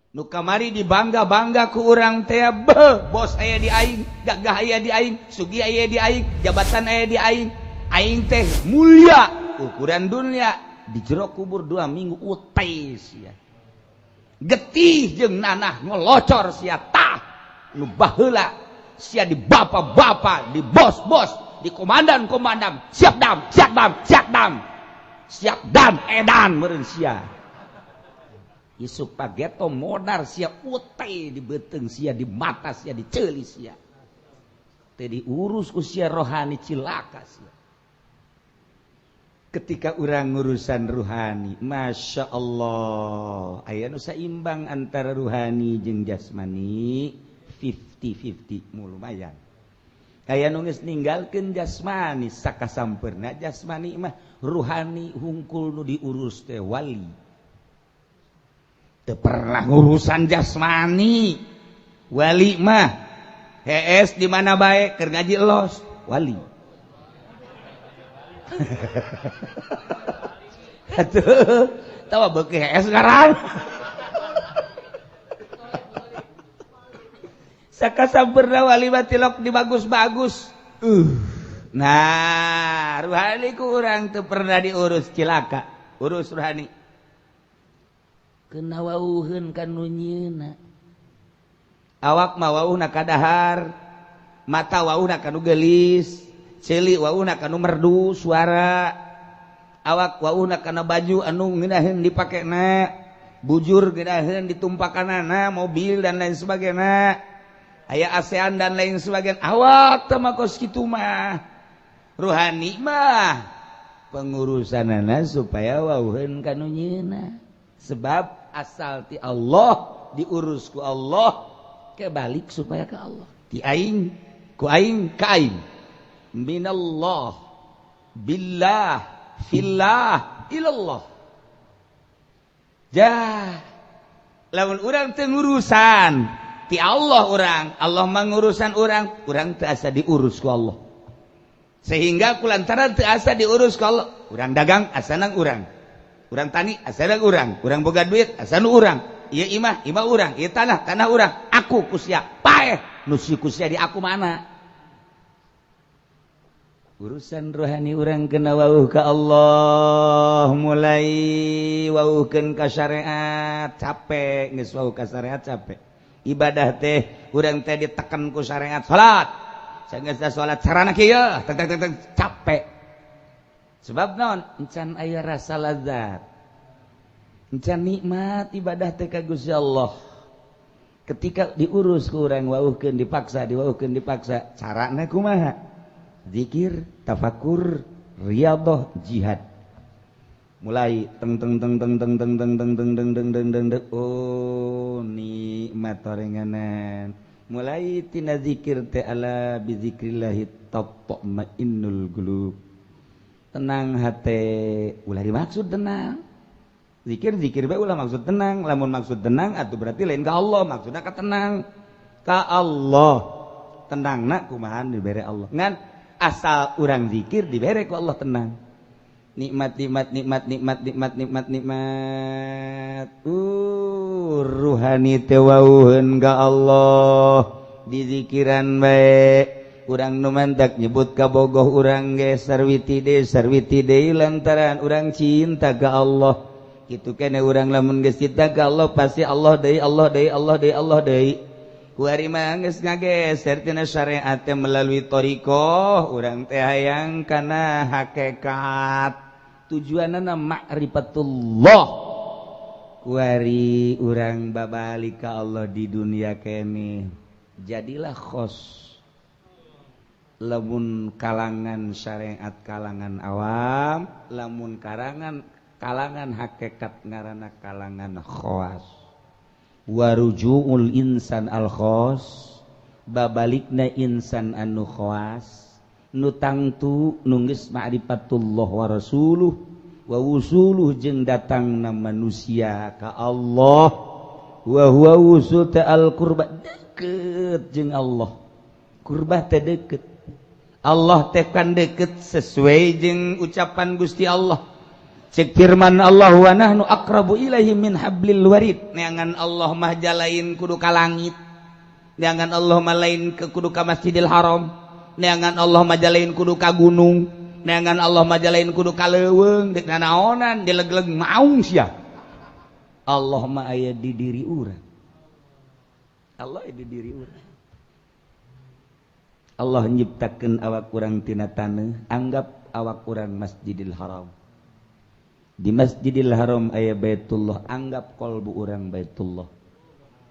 Nu kamari dibangga-bangga ku urang teh, beuh, bos aya di aing, gagah aya di aing, sugih aya di aing, jabatan aya di aing, aing teh mulia ukuran dunia. Di jero kubur 2 minggu utai sia, getih jeung nanah ngelocor sia. Tah, nu baheula sia di bapak-bapak, di bos-bos, di komandan-komandan, siap dam, siap dam, siap dam, siap dan edan meureun sia. Isuk pageto modar sia, utai di beuteung sia, di mata sia, di ceuli sia. Teu diurus ku sia rohani, cilaka sia. Ketika urang ngurusan ruhani, Masya Allah, aya nu saimbang antara ruhani jeung jasmani, 50-50 mu lumayan. Aya nu geus ninggalkeun jasmani sakasampeurna jasmani mah, ruhani hungkul nu diurus teh. Wali teu pernah ngurusan jasmani. Wali mah hees di mana bae, keur ngaji los wali. Atuh tawa beuki hees ngaran. Sakasampeurna wali mah tilok di bagus-bagus. Nah, ruhani ku urang teu pernah diurus, cilaka urus ruhani. Kena wauheun ka nu nyieunna. Awak mah wauhna ka dahar, mata wauhna ka nu geulis, ceuli wauhna ka nu merdu suara, awak wauhna kana baju anu ngeunaheun dipakena, bujur ngeunaheun ditumpakanana, mobil dan lain sebagainya, aya ASEAN dan lain sebagainya. Awak teh mah kos kitu mah. Ruhani mah pengurusanana supaya wauheun ka nu nyieunna, sebab asal ti Allah, diurus ku Allah, kebalik supaya ke Allah, ti aing ku aing ka aing, minallah billah fillah ilallah. Jah, lamun urang teu ngurusan ti Allah urang, Allah mangurusan urang, urang teu asa diurus ku Allah. Sehingga kulantaran teu asa diurus ku Allah, urang dagang asana urang, urang tani asana urang, urang boga duit asana urang, ieu imah imah urang, ieu tanah tanah urang, aku ku sia paeh nu si ku sia di aku mana. Urusan rohani urang kena wauh ka Allah, mulai wauhkeun ka syariat capek, geus wauh ka syariat capek. Ibadah teh urang teh ditekan ku syariat, salat sanggeus salat carana kieu, teng teng teng, capek. Sebab naon? Encan aya rasa lazat, encan nikmat ibadah teh ka Gusti Allah. Ketika diurus ku urang, wauhkeun dipaksa, diwauhkeun dipaksa, carana kumaha? Zikir, tafakur, riyadhah, jihad. Mulai teng teng teng teng teng teng teng teng teng teng teng teng teng teng, oh nikmat orenganan. Mulai tina zikir teh, ala bizikrillahi tatmainnul qulub, tenang hate. Ulah dimaksud tenang, zikir zikir bae ulah maksud tenang. Lamun maksud tenang atuh berarti lain ka Allah maksudna, ka tenang ka Allah. Tenangna kumaha? Dibere Allah. Ngan asal urang zikir dibere ku Allah tenang, nikmat nikmat nikmat nikmat nikmat nikmat nikmat. Ruhani teh wauheun ka Allah, dizikiran bae. Urang nu mantak nyebut kabogoh urang ge sarwiti deui, sarwiti deui, lantaran urang cinta ka Allah. Kitu kene urang lamun geus cinta ka Allah, pasti Allah deui, Allah deui, Allah deui, Allah deui. Kuari mah geus ngageser tina syariat teh melalui thariqah, urang teh hayang kana hakikat, tujuanana ma'rifatullah. Kuari urang babalik ka Allah di dunia kene, jadilah khos. Lamun kalangan syariat kalangan awam, lamun karangan kalangan hakikat ngaranna kalangan khawas. Warujuul insan al khos, babalikna insan anu khawas, nu tangtu nu geus ma'rifatullah wa rasuluh wa wusuluh, jeung datangna manusia ka Allah, wa huwa wusul al qurba, deket jeung Allah. Kurbah teh deket, Allah tekan deket sesuai jeung ucapan Gusti Allah. Cek firman Allah wa nahnu aqrabu ilaihi min hablil warid. Neangan Allah mah jalain kudu ka langit. Neangan Allah mah lain ke kudu ka Masjidil Haram. Neangan Allah mah jalain kudu ka gunung. Neangan Allah mah jalain kudu ka leuweung, deuk nanaonan dileg-leg maung sia. Allah mah aya di diri urang. Allah aya di diri urang. Allah nyiptakeun awak urang tina taneuh, anggap awak urang Masjidil Haram. Di Masjidil Haram aya Baitullah, anggap kolbu urang Baitullah.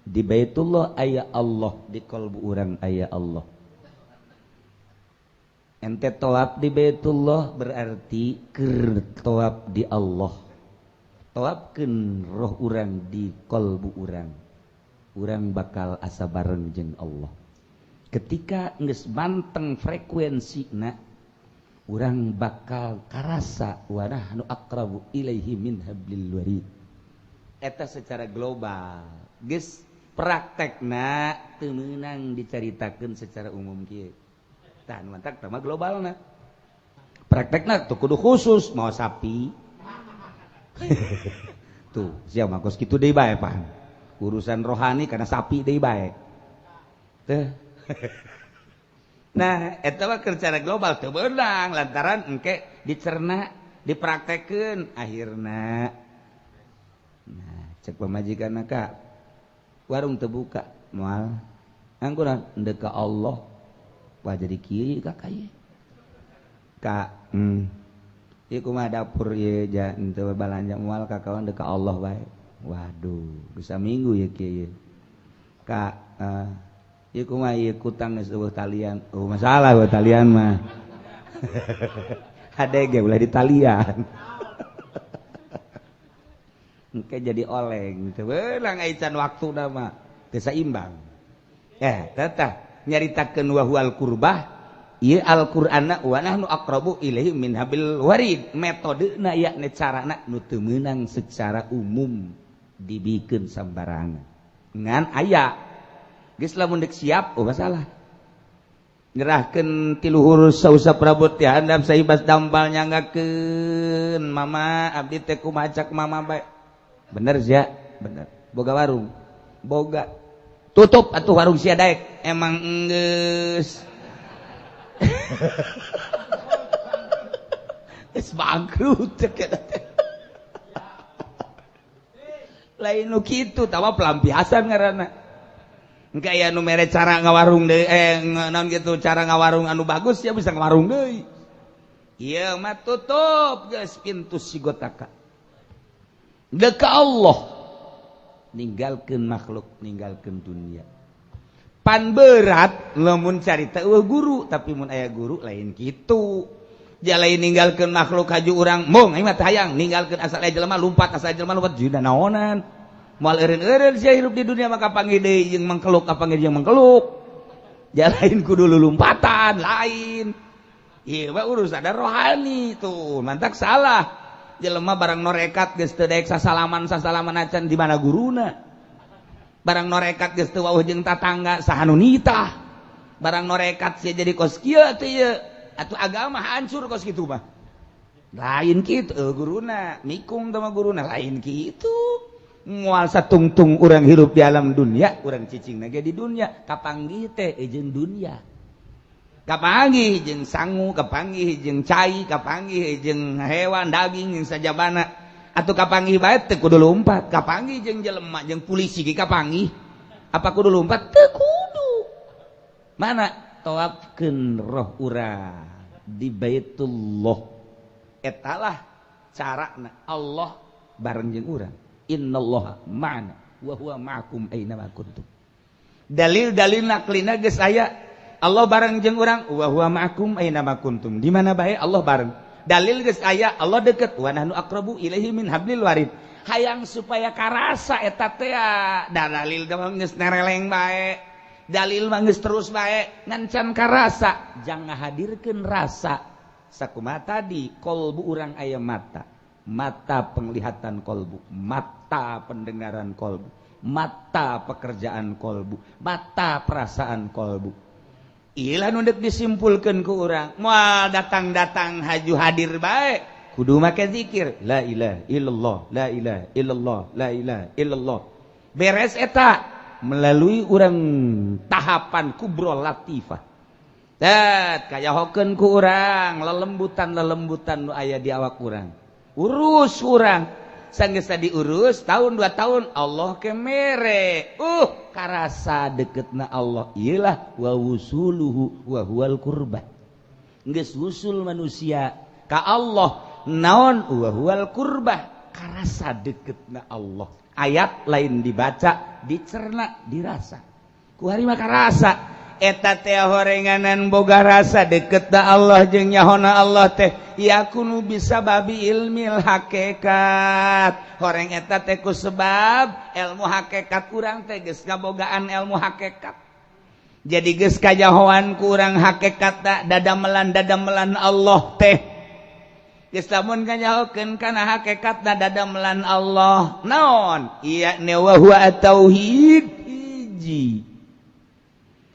Di Baitullah aya Allah, di kolbu urang aya Allah. Ente tawaf di Baitullah berarti keur tawaf di Allah. Tawafkeun roh urang di kolbu urang. Urang bakal asa bareng jeung Allah. Ketika geus manteng frekuensina, urang bakal karasa wa nahnu aqrabu ilaihi min hablil warid. Eta secara global geus praktekna teu meunang dicaritakeun secara umum kieu. Tah nu mantak mah globalna. Praktekna tuh kudu khusus mau sapi. Tuh sia mah kos kitu deui bae pan. Urusan rohani karena sapi deui bae. Teh. Nah, eta mah secara global teu beunang lantaran engke dicerna, dipraktekeun akhirna. Nah, cek pamajikanna ka warung teu buka moal. Angguran endek ka Allah. Wah jadi kieu ka ka ieu. Ka ieu kumaha dapur ieu ja henteu balanja moal ka kawan dek ka Allah bae. Waduh, bisa minggu ya kieu. Ka ieu kumaha ieu kutang geus eueuh talian. Oh masalah eueuh talian mah. Hade ge ulah ditalian. Engke jadi oleng teu beunang aican waktuna mah teu saimbang. Teteh nyaritakeun wa huwal qurbah ieu Al-Qur'anna wa nahnu aqrabu ilaihi min hablil warid. Metodena yakni carana nu teu meunang secara umum dibikeun sambarangan. Ngan aya geus lamun deuk siap oh masalah. Nyerahkeun ti luhur sausap rambut ti handap saibas dampal nyanggakeun mama abdi teh kumaha cak mama bae. Bener sia? Bener. Boga warung. Boga. Tutup atuh warung sia daek. Emang enggeus. Geus bangkrut cek eta teh. Lain nu kitu tawa pelampiasan ngaranna. Engke aya nu mere cara ngawarung deui naon gitu cara ngawarung anu bagus ya bisa ngawarung deui. Ieu mah tutup geus pintu sigotaka. Deuk ka Allah ninggalkeun makhluk, ninggalkeun dunia. Pan berat lamun carita eueuh guru, tapi mun aya guru lain kitu. Jalain ninggalkeun makhluk haju urang, mung aing mah teu hayang ninggalkeun asal aya jelema lumpat, asal jelema lumpat jeung naonan. Moal eureun-eureun sia hirup di dunia maka panggih deui jeung mangkeluk, kapanggih jeung mangkeluk. Jalain kudu lulumpatan lain. Ieu mah urusan rohani tuh, mantak salah. Jelema barang norekat geus teu daek sasalaman-sasalaman acan di mana guruna. Barang norekat geus teu wauh jeung tatangga saha nu nitah. Barang norekat sia jadi kos kieu teh ieu. Atuh agama hancur kos kitu mah. Lain kitu guruna, mikung teh mah guruna lain kitu. Moal satungtung urang hirup di alam dunia, urang cicingna ge di dunia, kapanggih teh jeung dunia. Kapanggih jeung sangu, kapanggih jeung cai, kapanggih jeung hewan daging jeung sajabana. Atuh kapanggih bae teu kudu lumpat, kapanggih jeung jelema jeung polisi ge kapanggih. Apa kudu lumpat? Teu kudu. Mana tawafkeun roh urang di Baitullah. Etalah carana Allah bareng jeung urang. Innallaha ma'ana wa huwa ma'akum aina ma kuntum. Dalil-dalil naklina geus aya Allah bareng jeung urang wa huwa ma'akum aina ma kuntum. Di mana bae Allah bareng. Dalil geus aya Allah deket wa nahnu aqrabu ilaihi min hablil warid. Hayang supaya karasa eta teh da dalil geus nereleng bae. Dalil mah geus terus bae ngan can karasa, jangan ngahadirkeun rasa. Sakumaha tadi kolbu urang aya mata. Mata penglihatan kolbu, mata pendengaran kolbu, mata pekerjaan kolbu, mata perasaan kolbu. Ilah nu deuk disimpulkeun ku urang, moal datang-datang haju hadir bae. Kudu make zikir la ilaha illallah, la ilaha illallah, la ilaha illallah. Beres eta melalui urang tahapan kubro latifah. Tet kayahokeun ku urang lelembutan lelembutan nu aya di awak urang. Urus urang. Sanggeus diurus tahun 2 tahun, Allah ke mere. Karasa deketna Allah. Iyalah, wa wusuluhu wa huwal qurbah. Geus wusul manusia ka Allah, naon, wa huwal qurbah, karasa deketna Allah. Ayat lain dibaca, dicerna, dirasa. Ku hari maka rasa eta teh horenganan boga rasa deket da Allah jeung nyahona Allah teh yakunu bisa babi ilmil hakikat. Horeng eta teh ku sebab ilmu hakikat. Urang teh geus ngabogaan ilmu hakikat, jadi geus kajahoan ku urang hakikat dadamelan dadamelan Allah teh. Geus lamun kanyahokeun kana hakikat dadamelan Allah, naon iya ne, wa huwa tauhid, hiji.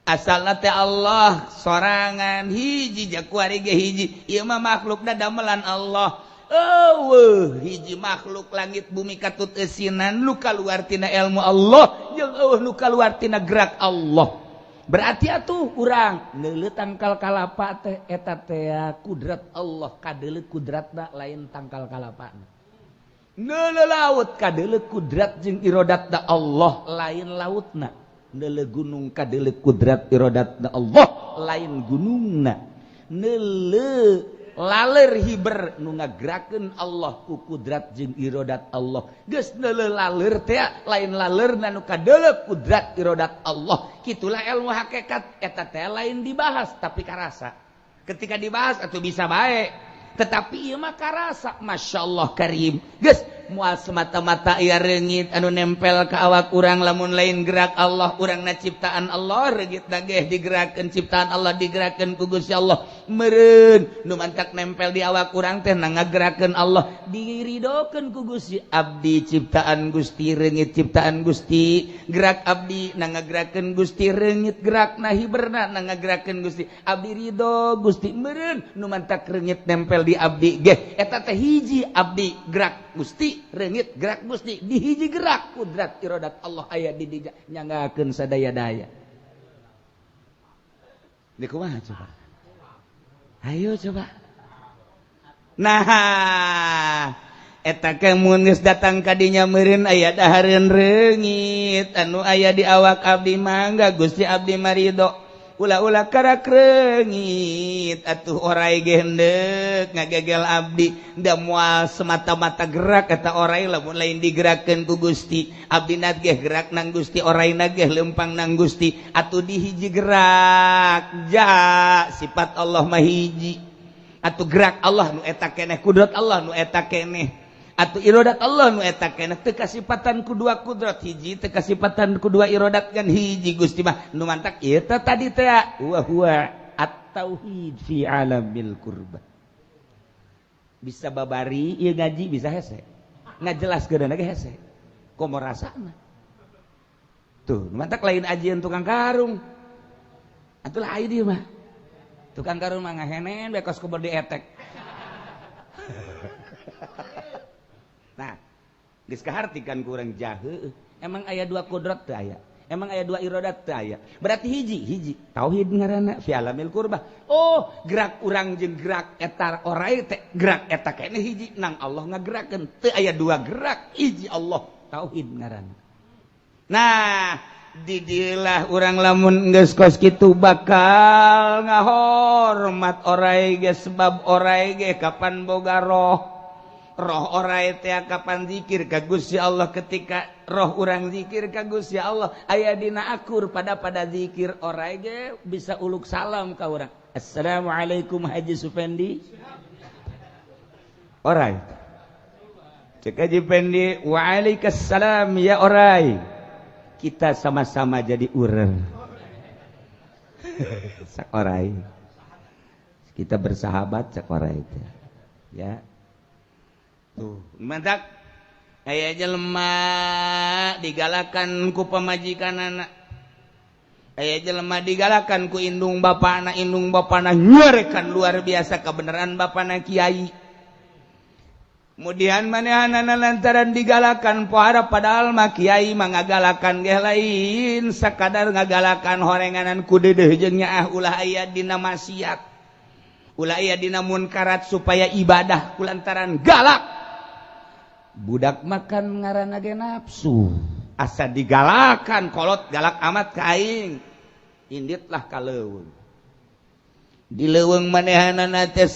Asal teh Allah sorangan hiji, jakuari ge hiji. Ieu mah makhluk dadamelan Allah. Eueuh hiji makhluk langit bumi katut eusinan nu kaluar tina ilmu Allah jeung eueuh nu kaluar tina gerak Allah. Berarti atuh urang neuleuh tangkal kalapa teh, eta teh kudrat Allah, kadeuleu kudratna, lain tangkal kalapa. Neuleuh laut, kadeuleu kudrat jeung irodatna Allah, lain lautna. Neuleuh gunung, kadeuleu kudrat irodatna Allah, lain gunungna. Neuleuh laler hiber, nu ngagerakeun Allah ku kudrat jeung irodat Allah. Geus neuleuh laler teh, lain lalerna, nu kadeuleu kudrat irodat Allah. Kitulah ilmu hakikat eta teh, lain dibahas tapi karasa. Ketika dibahas atau bisa baik, tetapi ieu mah karasa. Masya Allah karim. Geus moal semata-mata ieu reungit anu nempel ke awak urang lamun lain gerak Allah. Urang na ciptaan Allah, reungit geh digerakkeun, ciptaan Allah digerakkeun ku Gusti Allah. Meureun nu mantak nempel di awak urang teh na ngagerakeun Allah, diridokeun ku Gusti. Abdi ciptaan Gusti, reungit ciptaan Gusti, gerak abdi na ngagerakeun Gusti, reungit gerakna, hiberna na ngagerakeun Gusti, abdi ridho Gusti. Meureun nu mantak reungit nempel di abdi geh eta teh hiji, abdi gerak Gusti, reungit gerak Gusti, di hiji gerak kudrat irodat Allah aya di dinya, nyanggakeun sadaya-daya. Di kumaha coba? Ayo coba. Nah, eta kemun geus datang ka dinya, meureun aya dahareun reungit anu aya di awak abdi, mangga Gusti, abdi marido, ulah-ulah karak reungit atuh. Orai ge hendek ngagegel abdi da moal semata-mata gerak eta orai lamun lain digerakkeun ku Gusti. Abdi geh gerak nang Gusti, orai geh lempang nang Gusti. Atuh di hiji gerak ja sifat Allah mah hiji. Atuh gerak Allah nu eta keneh, kudrat Allah nu eta keneh, atau irodat Allah nu eta keneh. Teu kasipatan ku dua kudrat hiji, teu kasipatan ku dua irodat, kan hiji Gusti mah. Nu mantak ieu teh tadi teh wa huwa at-tauhid fi alamil qurbah. Bisa babari ieu ngaji, bisa hese ngajelaskeun ge, hese komo rasana tuh. Nu mantak lain ajian tukang karung atuh lah ieu mah. Tukang karung mah ngahenen bekos kubur dietek. Nah, geus kahartikan kurang jahe. Emang aya dua kudrat teu aya? Emang aya dua irodat teu aya? Berarti hiji, hiji. Tauhid ngaranna fi alamil qurbah. Oh, gerak urang jeung gerak eta orai teh gerak eta keneh hiji, nang Allah ngagerakeun. Teu aya dua gerak, hiji Allah. Tauhid ngaranna. Nah, didilah urang lamun geus kos kitu bakal ngahormat orai ge, sebab orai ge kapan boga roh. Roh orai teh kapan zikir ka Gusti Allah. Ketika roh urang zikir ka Gusti Allah aya dina akur pada pada zikir, orai ge bisa uluk salam ka urang, "Assalamualaikum, Haji Supendi." Orai cek Haji Pendi, "Waalaikumsalam ya orai." Kita sama-sama jadi urer sak orai, kita bersahabat cek orai itu ya. Tuh, mantak aya jelema digalakan ku pamajikan anak, aya jelema digalakan ku indung bapana, indung bapana nyarekan luar biasa kebenaran, bapana kiai. Kemudian manehanana lantaran digalakan pohara, padahal mah kiai mah ngagalakan ge lain sakadar ngagalakan horenganan ku deudeuh jeung nyaah, ulah aya dina maksiat, ulah aya dina munkarat, supaya ibadah. Kulantaran galak, budak makan ngaranna ge nafsu, asa digalakan. Kolot galak amat ka aing, inditlah ka leuweung. Di leuweung manehanana teh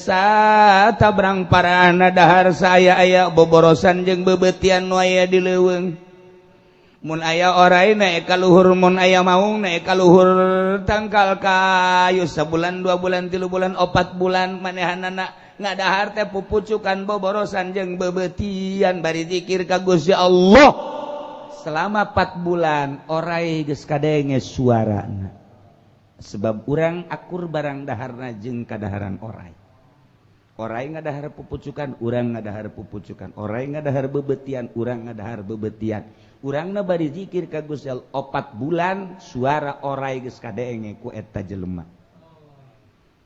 tabrang parana dahar saya aya boborosan jeung bebetian nu aya di leuweung. Mun aya orai naek ka luhur, mun aya maung naek ka luhur tangkal kayu. Sabulan, 2 bulan, 3 bulan, 4 bulan manehanana ngadahar teh pupucukan, boborosan jeung bebetian, bari zikir ka Gusti Allah. Selama 4 bulan orai geus kadenge suarana, sebab urang akur barang daharna jeung kadaharan orai. Orai ngadahar pupucukan, urang ngadahar pupucukan. Orai ngadahar bebetian, urang ngadahar bebetian. Urangna bari zikir ka Gusti Allah. 4 bulan suara orai geus kadenge ku eta jelema.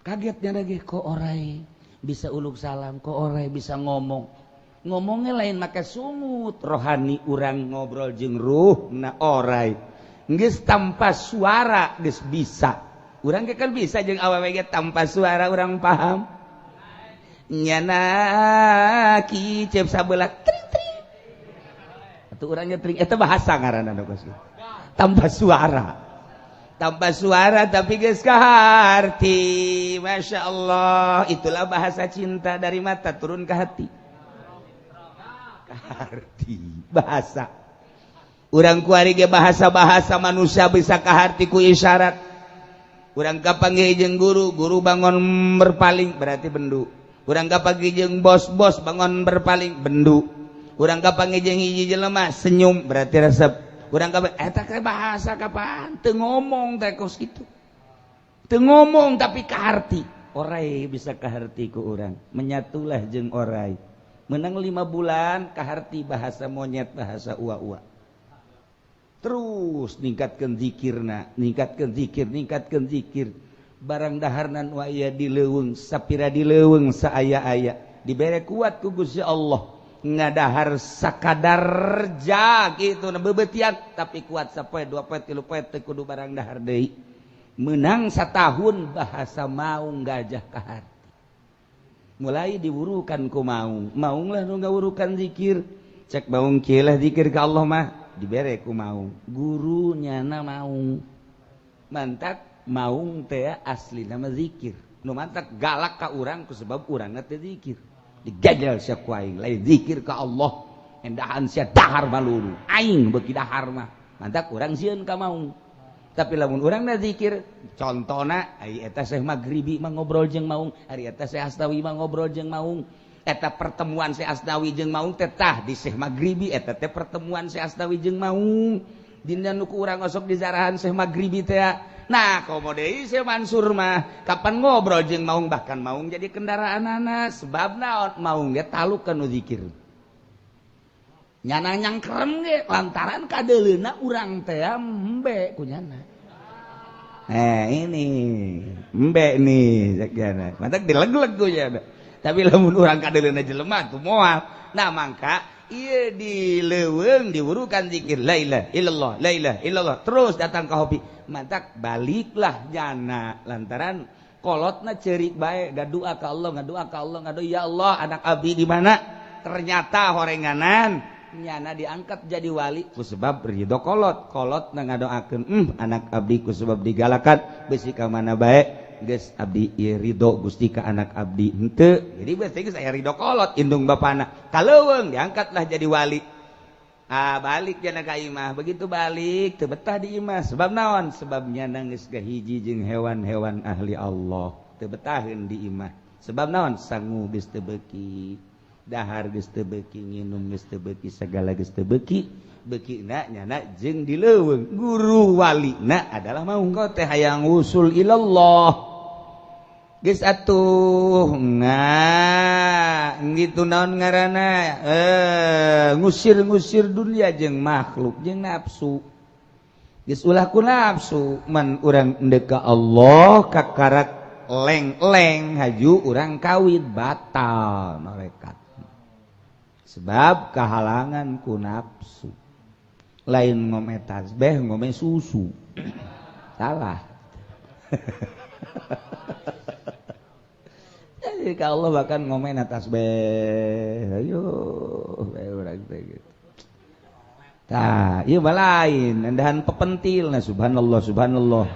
Kagetnya lagi, kok orai bisa uluk salam, kok orai bisa ngomong. Ngomongnya lain make sungut, rohani urang ngobrol jeung ruh na orai. Geus tanpa suara geus bisa. Urang kan bisa jeung awewe ge, tanpa suara urang paham. Nyana kicep sabelah, tring tring. Atuh urangnya tring, eta bahasa ngaranna kos. Tanpa suara. Tanpa suara tapi geus kaharti. Masya Allah, itulah bahasa cinta dari mata turun ke hati. Kaharti bahasa. Urang kuari ge bahasa-bahasa manusia bisa kaharti ku isyarat. Urang kapanggih jeung guru, guru bangun berpaling berarti bendu. Urang kapanggih jeung bos-bos bangun berpaling, bendu. Urang kapanggih jeung hiji jelema senyum berarti resep. Urang kapanggih eta ke bahasa kapan teu ngomong teh kos kitu. Teu ngomong tapi kaharti. Orai bisa kaharti ku urang. Menyatulah jeung orai. Menang 5 bulan kaharti bahasa monyet, bahasa ua-ua. Terus ningkatkan zikirna, ningkatkan zikir, ningkatkan zikir. Barang daharnan wa aya di leuweung, sapira di leuweung saaya-aya dibere kuat ku Gusti Allah, ngadahar sakadar ja gitu na bebetian tapi kuat sapoe, 2 poe, 3 poe teu kudu barang dahar deui. Menang satahun bahasa maung gajah kaharti. Mulai diwurukan ku maung, maung lah nu ngawurukan zikir. Cek maung, kieu lah zikir ka Allah mah. Dibere ku maung guru nyana maung. Mantak maung teh asli nama zikir. Nu mantak galak ka urang ku sebab urangna teh zikir. Digagel sia ku aing, lain zikir ka Allah, endahan sia dahar malulu, aing beuki dahar mah. Mantak urang sieun ka maung. Tapi lamun urang na zikir, contona ari eta Syekh Maghribi mah ngobrol jeung maung, ari eta Syekh Asnawi mah ngobrol jeung maung. Eta pertemuan Syekh Asnawi jeung maung teh tah di Syekh Maghribi, eta teh pertemuan Syekh Asnawi jeung maung dina nu ku urang osok di zarahan Syekh Maghribi teh. Nah, komo deui Syekh Mansur mah kapan ngobrol jeung maung, bahkan maung jadi kendaraan anak. Sebab naon? Maung ge taluk kana zikir. Nyana nyangkrem ge lantaran kadeuleuna urang teh embe ku nyana. Eh, ini embe nih cek nyana, mantak dileg-leg ku nyana. Tapi lamun urang kadeuleuna jelema tuh moal. Nah, mangka ieu di leuweung diwurukan zikir la ilaha illallah, la ilaha illallah, terus datang ke hobi. Mantak baliklah jana lantaran kolotna cerik bae, ngadoa ka Allah, ngadoa ka Allah, ngadoa, "Ya Allah, anak abdi di mana?" Ternyata horenganan nyana diangkat jadi wali ku sebab ridho kolot. Kolot na ngadoakeun, anak abdi ku sebab digalakan besi ka mana bae, geus abdi ieu ridho Gusti ka anak abdi henteu." Jadi berarti geus aya ridho kolot indung bapana. Ka leuweung diangkatlah jadi wali. Ah, balik jana ka imah. Begitu balik teu betah di imah. Sebab naon? Sebabnya nangis hiji jeung hewan-hewan ahli Allah, teu betaheun di imah. Sebab naon? Sangu geus teu beuki, dahar geus teu beuki, nginum geus teu beuki, segala geus teu beuki. Beukina nyana jeung di leuweung. Guru walina adalah maung. Kau teh hayang usul ilallah geus atuh, nah gitu, naon ngaranna, ngusir-ngusir dunia jeung makhluk jeung nafsu. Geus ulah ku nafsu man urang endek ka Allah. Kakarak leng-leng haju urang kawin, batal norekat. Sebab kahalangan ku nafsu. Lain ngome tasbih, ngome susu. Salah. Jadi ka Allah bahkan ngome tasbih. Ayo, urang teh gitu. Tah, ieu mah lain, endahan pepentil nah subhanallah subhanallah.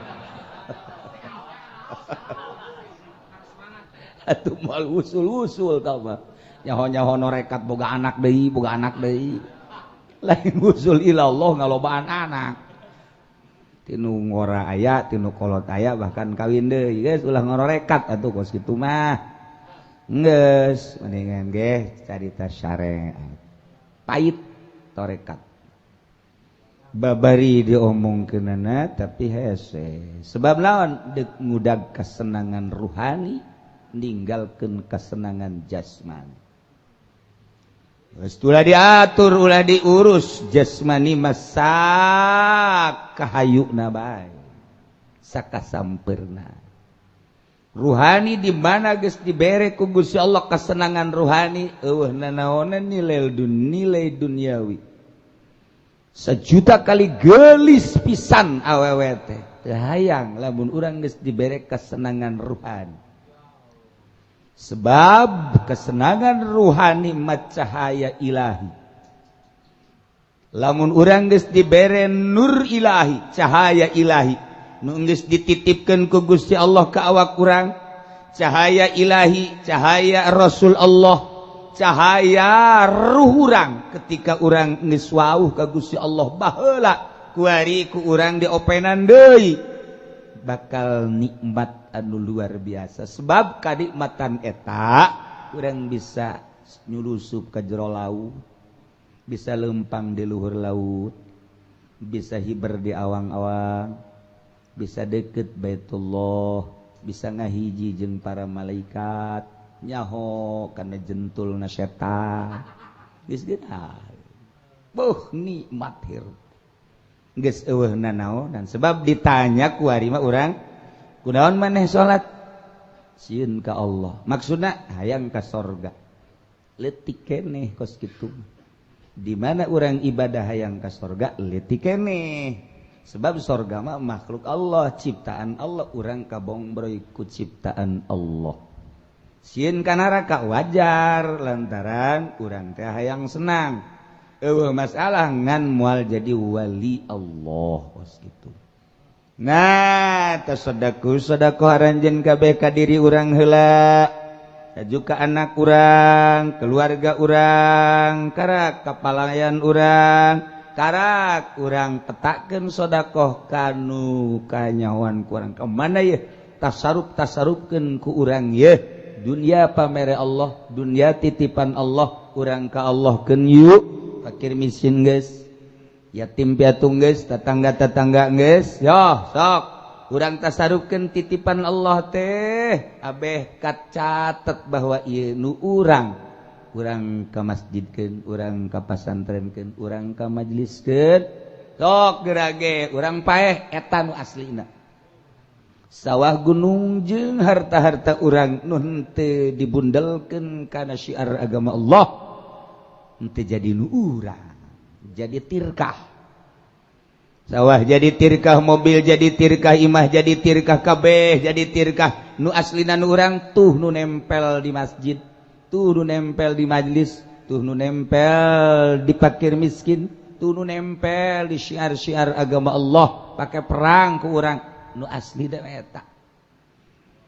Atuh moal usul-usul tah mah. Nyaho-nyaho norekat boga anak deui, boga anak deui. Lain usul ilallah ngalobaan anak. Tinu ngora aya, tinu kolot aya bahkan kawin deui. Geus ulah ngororekat atuh kos kitu mah. Geus mendingan ge carita syariat. Pait torekat. Babari diomongkeunana tapi hese. Sebab lawan deuk ngudag kesenangan ruhani ninggalkeun kesenangan jasmani. Geus ulah diatur, ulah diurus jasmani masak kahayuna bae. Sakasampeurna. Ruhani di mana geus dibere ku Gusti Allah kesenangan ruhani eueuh nanaonan nilai duniawi. Sejuta kali gelis pisan awewe teh. Teu hayang lamun urang geus dibere kesenangan ruhani. Sebab kesenangan ruhani mah cahaya ilahi. Lamun urang geus dibere nur ilahi, cahaya ilahi, nu geus dititipkeun ku Gusti Allah ka awak urang, cahaya ilahi, cahaya Rasul Allah, cahaya ruh urang ketika urang geus wauh ka Gusti Allah baheula kuari ku urang diopenan deui bakal nikmat anu luar biasa. Sebab kanikmatan eta urang bisa nyulusup ke jero laut, bisa lempang di luhur laut, bisa hiber di awang-awang, bisa deket Baitullah, bisa ngahiji jeung para malaikat, nyaho kana jentulna setan. Geus geunah. Buh nikmat hirup. Geus eueuh nanaonan sebab ditanya ku ari mah urang kunaon maneh salat? Sieun ka Allah. Maksudna hayang ka sorga. Leutik keneh kos kitu. Di mana urang ibadah hayang ka sorga leutik keneh. Sebab sorga mah makhluk Allah, ciptaan Allah, urang kabongbroy ku ciptaan Allah. Sieun ka neraka wajar lantaran urang teh hayang senang. Eueuh masalah ngan moal jadi wali Allah kos kitu. Nah, tasaddaku sedekah aranjeun kabeh ka diri urang heula, ka anak urang, keluarga urang, karak kapalayan urang, karak urang petakeun sedekah kanu kanyahoan ku urang. Ka mana yeuh tasarruf-tasarrufkeun ku urang yeuh. Dunia pamere Allah, dunia titipan Allah, urang ka Allah keun yuk. Fakir miskin geus, yatim piatu geus, tetangga-tetangga geus, yo sok urang tasarrufkeun titipan Allah teh abeh kacatet bahwa ieu nu urang, urang ka masjidkeun, urang ka pasantrenkeun, urang ka majeliskeun, sok gerage urang paeh eta nu aslina. Sawah gunung jeung harta-harta urang nu henteu dibundelkeun kana syiar agama Allah, henteu jadi nu urang, jadi tirkah. Sawah jadi tirkah, mobil jadi tirkah, imah jadi tirkah, kabeh jadi tirkah. Nu aslina nu urang tuh nu nempel di masjid, tuh nu nempel di majlis, tuh nu nempel di fakir miskin, tuh nu nempel di syiar-syiar agama Allah, pakai perang ku urang nu asli da eta.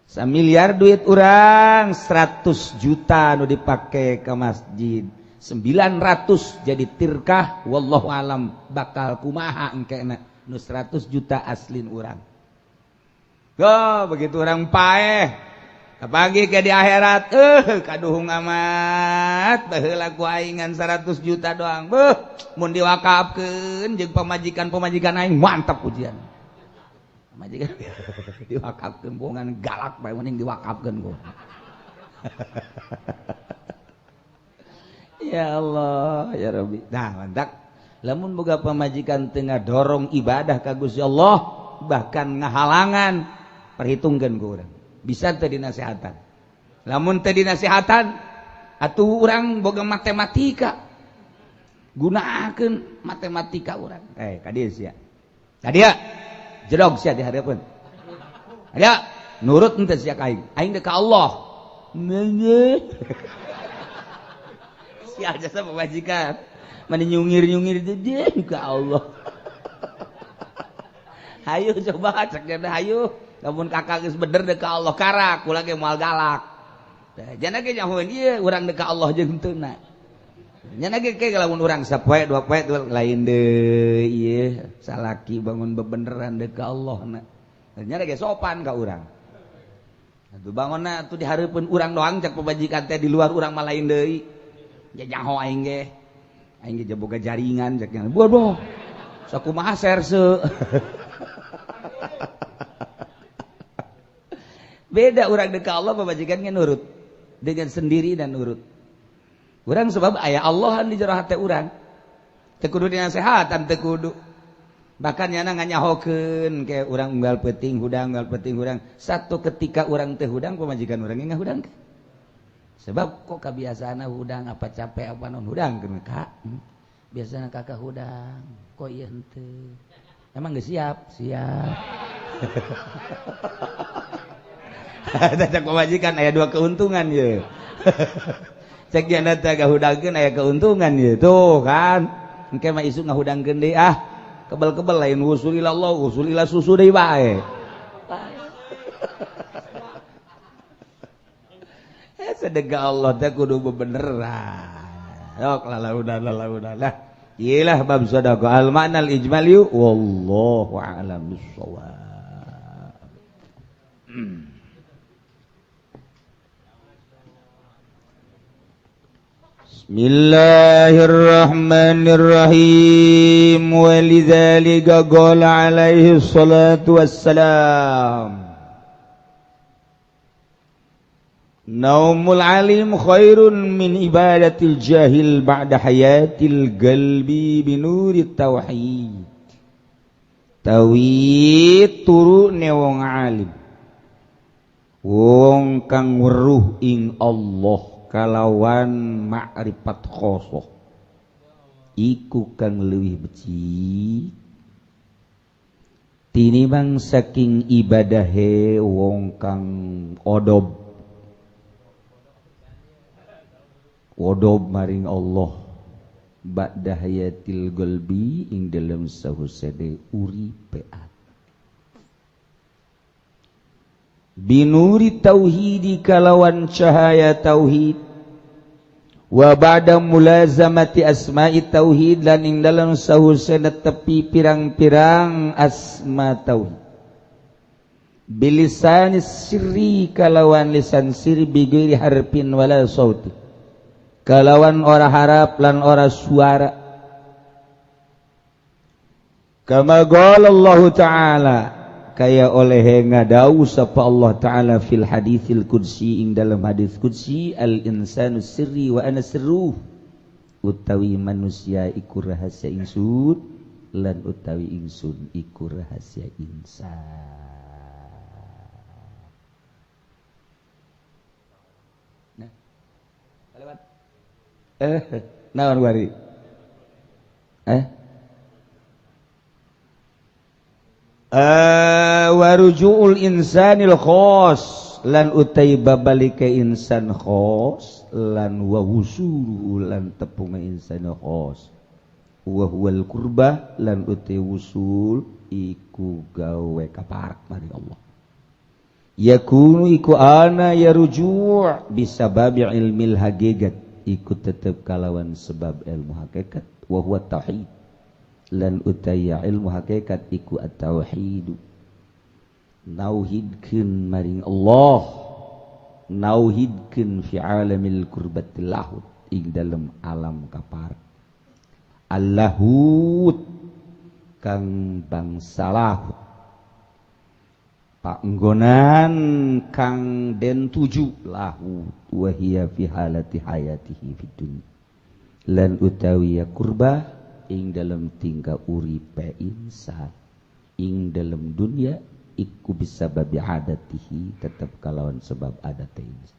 Samiliar duit urang 100 juta nu dipake ke masjid, 900 jadi tirkah, wallahu alam bakal kumaha engkena nu 100 juta aslin urang. Go begitu urang paeh kapagi ke di akhirat kaduhung amat baheula ku aing ngan 100 juta doang. Beuh mun diwakafkeun jeung pamajikan-pamajikan aing mantap ujian. Pamajikan diwakafkeun bongan galak bae mending diwakafkeun ku. Ya Allah ya Rabbi. Nah mantap lamun boga pamajikan tengah dorong ibadah ka Gusti Allah bahkan ngahalangan perhitungkeun ku urang. Bisa teu dinasehatan. Lamun teu dinasehatan Atuh urang boga matematika. Gunakeun matematika urang. Ka dieu sia. Ka dieu. Jedog sia di hareupeun. Aya nurut henteu sia ka aing. Aing deuk ka Allah. Sia jasa pamajikan. Mani nyungir-nyungir deui ka Allah. Hayu coba cek nya hayu. Lamun kakak geus bener deuk ka Allah karak kula ge moal galak. Jana ge nyahoeun ieu urang deuk ka Allah jeung henteu na. Nya ge ke lamun urang sapoe dua poe lain deui ieu salaki bangun bebeneran deuk ka Allah na. Nya ge sopan ka urang. Atuh bangunna atuh dihareupeun urang doang cek pamajikan teh di luar urang mah lain deui. Ya nyaho aing ge. Aing ge boga jaringan cek nya. Bodoh. Sakumaha serse. Beda urang deuk ka Allah pamajikan ge nurut dengan sendiri dan nurut. Urang sebab aya Allahan di jero hate urang. Teu kudu dinasehatan teu kudu. Bahkan nyana nganyahokeun ke urang unggal peuting hudang unggal peuting hudang. Satu ketika urang teu hudang pamajikan urang ge ngahudang. Sebab kok kabiasaanna hudang apa capek apa non hudang keun kak. Biasana kakak hudang, kok ieu henteu. Emang geus siap? Siap. Cek pamajikan aya dua keuntungan ye. Cek jana teh ngahudangkeun aya keuntungan ye. Tuh kan. Engke mah isuk ngahudangkeun deui ah. Kebel-kebel lain wusul ila Allah, wusul ila susu deui bae. Sedekah Allah teh kudu bebeneran. Sok lalaudah. Iyalah bab sedekah al ma'nal ijmali wallahu a'lam bissawab. Bismillahirrahmanirrahim. Walidzalika qala alaihi salatu wassalam. Naumul alim khairun min ibadatil jahil ba'da hayatil qalbi binurit tauhid. Tauhid turune wong alim. Wong kang weruh ing Allah kalawan ma'rifat khosoh iku kang leuwih becik tinimbang saking ibadahe wong kang odob odob maring Allah ba'da hayatil qalbi ing dalem sahusede uripe binuri tauhidi kalawan cahaya tauhid wa ba'da mulazamati asma'i tauhid lan ing dalam sahusena tepi pirang-pirang asma tauhid bilisanis sirri kalawan lisan sirri bighairi harfin wala sauti kalawan ora harap lan ora suara kama qala Allah ta'ala kaya oleh ngadau sapa Allah ta'ala fil haditsil qudsi ing dalam hadis qudsi al insanu sirri wa ana sirruh utawi manusia iku rahasia ingsun lan utawi ingsun iku rahasia insan. Nah, lewat naon wari warujuul insanil khos lan utai babalike insan khos lan wa wusuluhu lan tepunge insan khos wa huwal qurbah lan utai wusul iku gawe kaparek maring Allah yakunu iku ana yaruju' bisababi ilmil haqiqat iku tetep kalawan sebab ilmu hakikat wa huwa tauhid lan utaya ilmu hakikat iku at-tauhid nauhidkeun maring Allah nauhidkeun fi alamil qurbatil lahut ing dalem alam kapar Allahut kang bangsa lahut panggonan kang den tuju lahut wa hiya fi halati hayatihi fid dunya lan utawi qurbah ing dalam tingkah uripe insan ing dalam dunia iku bisa babi adatihi tetap kalawan sebab adate insan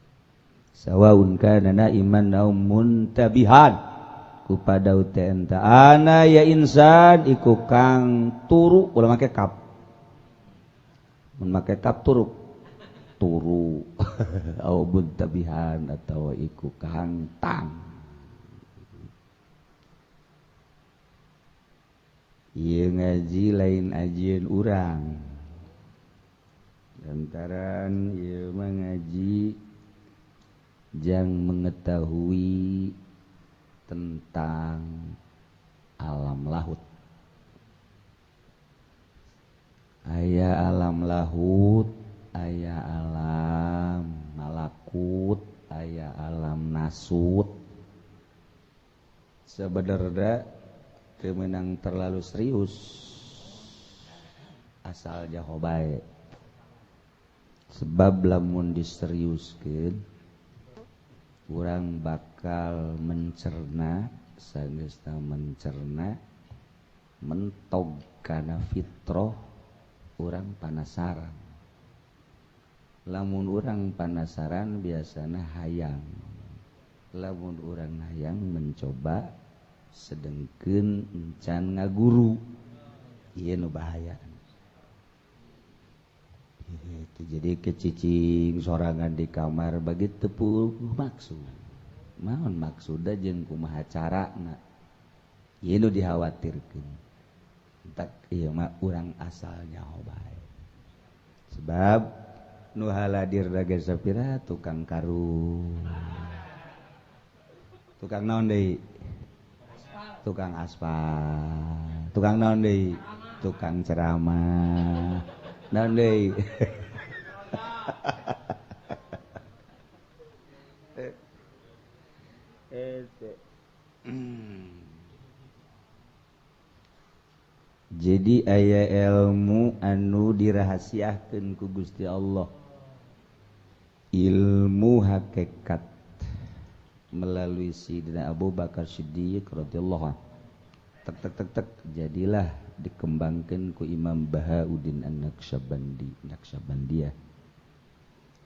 Sawaun kana naiman au muntabihan kupada enta ana ya insan iku kang turu ulah make kap mun make kap turu turu au muntabihan atawa iku kang tang. Ieu ngaji lain ajieun urang lantaran ieu mah ngaji jang mengetahui tentang alam lahut. Aya alam lahut, aya alam malakut, aya alam nasut. Sebenarnya kemenang terlalu serius asal jaho bae. Sebab lamun diseriuskeun urang bakal mencerna, sageusna mencerna mentog kana fitroh urang panasaran. Lamun urang panasaran biasana hayang. Lamun urang hayang mencoba sedengkeun encan ngaguru. Ieu nu bahaya. Itu jadi kecicing sorangan di kamar bagi teu maksud. Maon maksudna jeung kumaha carana. Ieu nu dikhawatirkeun. Entak ieu mah urang asal nyaho bae. Sebab nu haladir ge sapira tukang karung. Tukang naon deui? Tukang aspal. Tukang naon deui? Tukang ceramah. Naon deui? Jadi aya ilmu anu dirahasiakeun ku Gusti Allah. Ilmu hakikat melalui Sidina Abu Bakar Siddiq radhiyallahu anhu. Tek tek tek tek jadilah dikembangkan ku Imam Bahauddin An-Naqsyabandi, Naqsyabandiyah.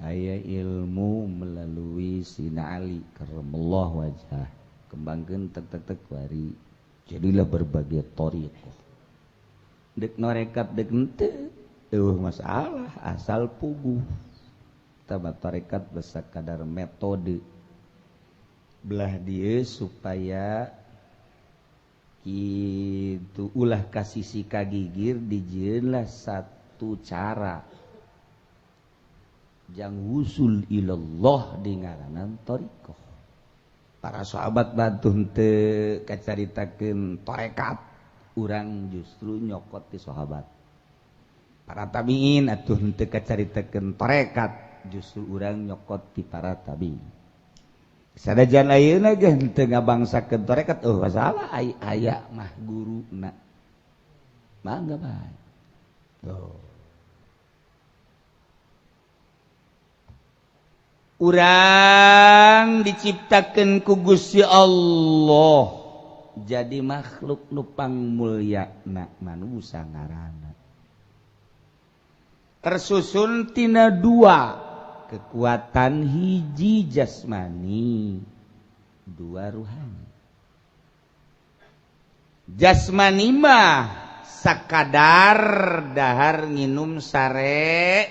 Aya ilmu melalui Sina Ali karramallahu wajhah. Kembangkan tek tek tek wari. Jadilah berbagai thariqah. Dek norekat dek henteu eueuh masalah asal puguh. Taba tarekat besakadar metode belah dieu supaya kitu ulah kasisi kagigir dijieunlah satu cara jang wusul ilallah di ngaranan thariqah. Para sahabat bantu henteu kacaritakeun tarekat, urang justru nyokot ti sahabat. Para tabiin atuh henteu kacaritakeun tarekat, justru urang nyokot ti para tabiin. Sanajan ayeuna ge henteu ngabangsakeun tarekat, oh masalah aya mah guruna. Mangga bae. Tuh. Urang diciptakeun ku Gusti Allah jadi makhluk nu pangmulyana manusa ngaranna. Tersusun tina dua kekuatan, hiji jasmani, dua ruhani. Jasmani mah sakadar dahar nginum sare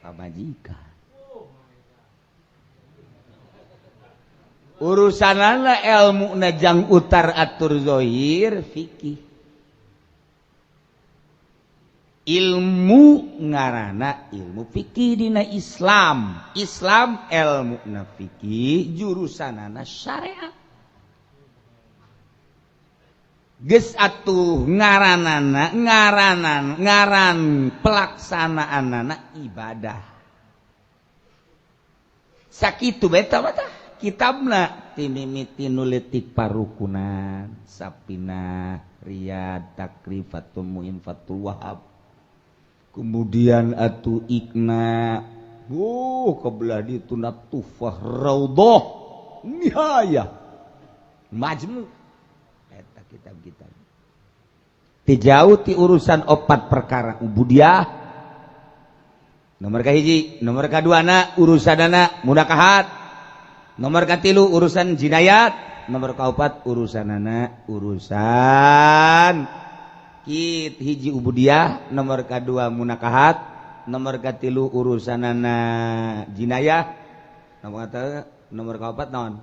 pamajikan. Urusanana ilmu najang utar atur zohir fikih. Ilmu ngarana ilmu fikih dina Islam. Islam ilmu na fikih jurusanana syariat. Geus atuh ngaranana ngaranan ngaran pelaksanaanana ibadah. Sakitu beta mah tah kitabna timimiti nuletik parukunan Sapinah Riyad Takrifatul Muin Fatul Wahab. Kemudian atuh ikna kebelah dituna tufah raudhah nihayah majmu eta kitab-kitab ti jauh ti urusan opat perkara ubudiah nomor kahiji, nomor kaduana urusanana munakahat. Nomor katilu urusan jinayat, nomor kaopat urusanana urusan kit hiji ubudiyah, nomor kadua munakahat, nomor katilu urusanana jinayah, nomor kaopat naon?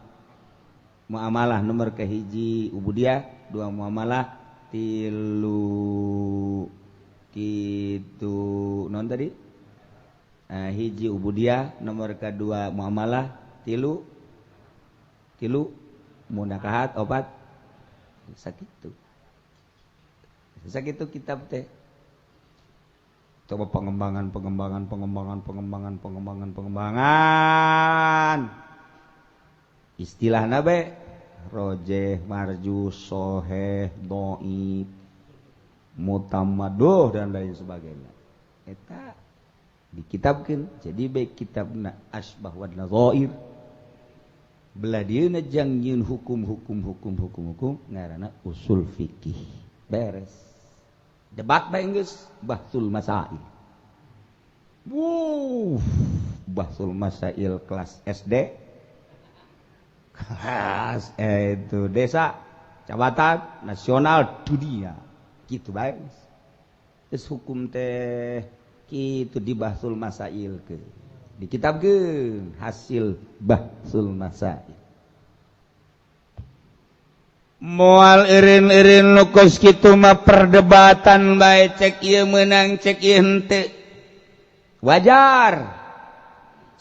Muamalah. Nomor kahiji ubudiyah, dua muamalah, tilu kitu non tadi? Hiji ubudiyah, nomor kedua muamalah, tilu tilu munakahat, opat sakitu. Sakitu kitab teh. Coba pengembangan pengembangan pengembangan pengembangan pengembangan pengembangan. Istilah nabe rojeh, marju, soheh, doib, mutamaduh dan lain sebagainya. Eta dikitabkeun jadi baik kitabna Asbah wa Nadzair. Belah dieuna jang nyieun hukum hukum hukum hukum hukum ngaranna usul fikih. Beres. Debat bae geus bahsul masail. Wuh, bahsul masail kelas SD. Kelas itu desa, kecamatan, nasional, dunia. Gitu bae. Geus hukum teh kitu di bahsul masail ke. Dikitabkeun hasil bahsul masail. Moal eureun-eureun nu kos kitu mah perdebatan bae, cek ieu meunang cek ieu henteu. Wajar.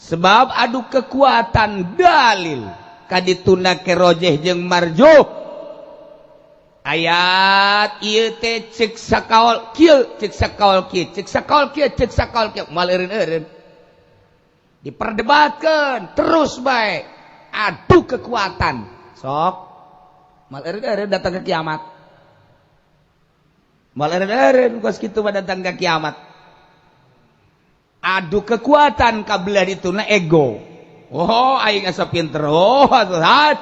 Sebab adu kekuatan dalil kadituna ke rojeh jeung marjuh. Ayat ieu teh cek sakaol kieu, cek sakaol kieu, cek sakaol kieu, cek sakaol kieu, moal eureun-eureun. Diperdebatkan terus baik, adu kekuatan. Sok mal eureun datang ke kiamat. Mal eureun kos kitu mah datang ke kiamat. Adu kekuatan kabelah dituna ego. Oh aing asa pinter, oh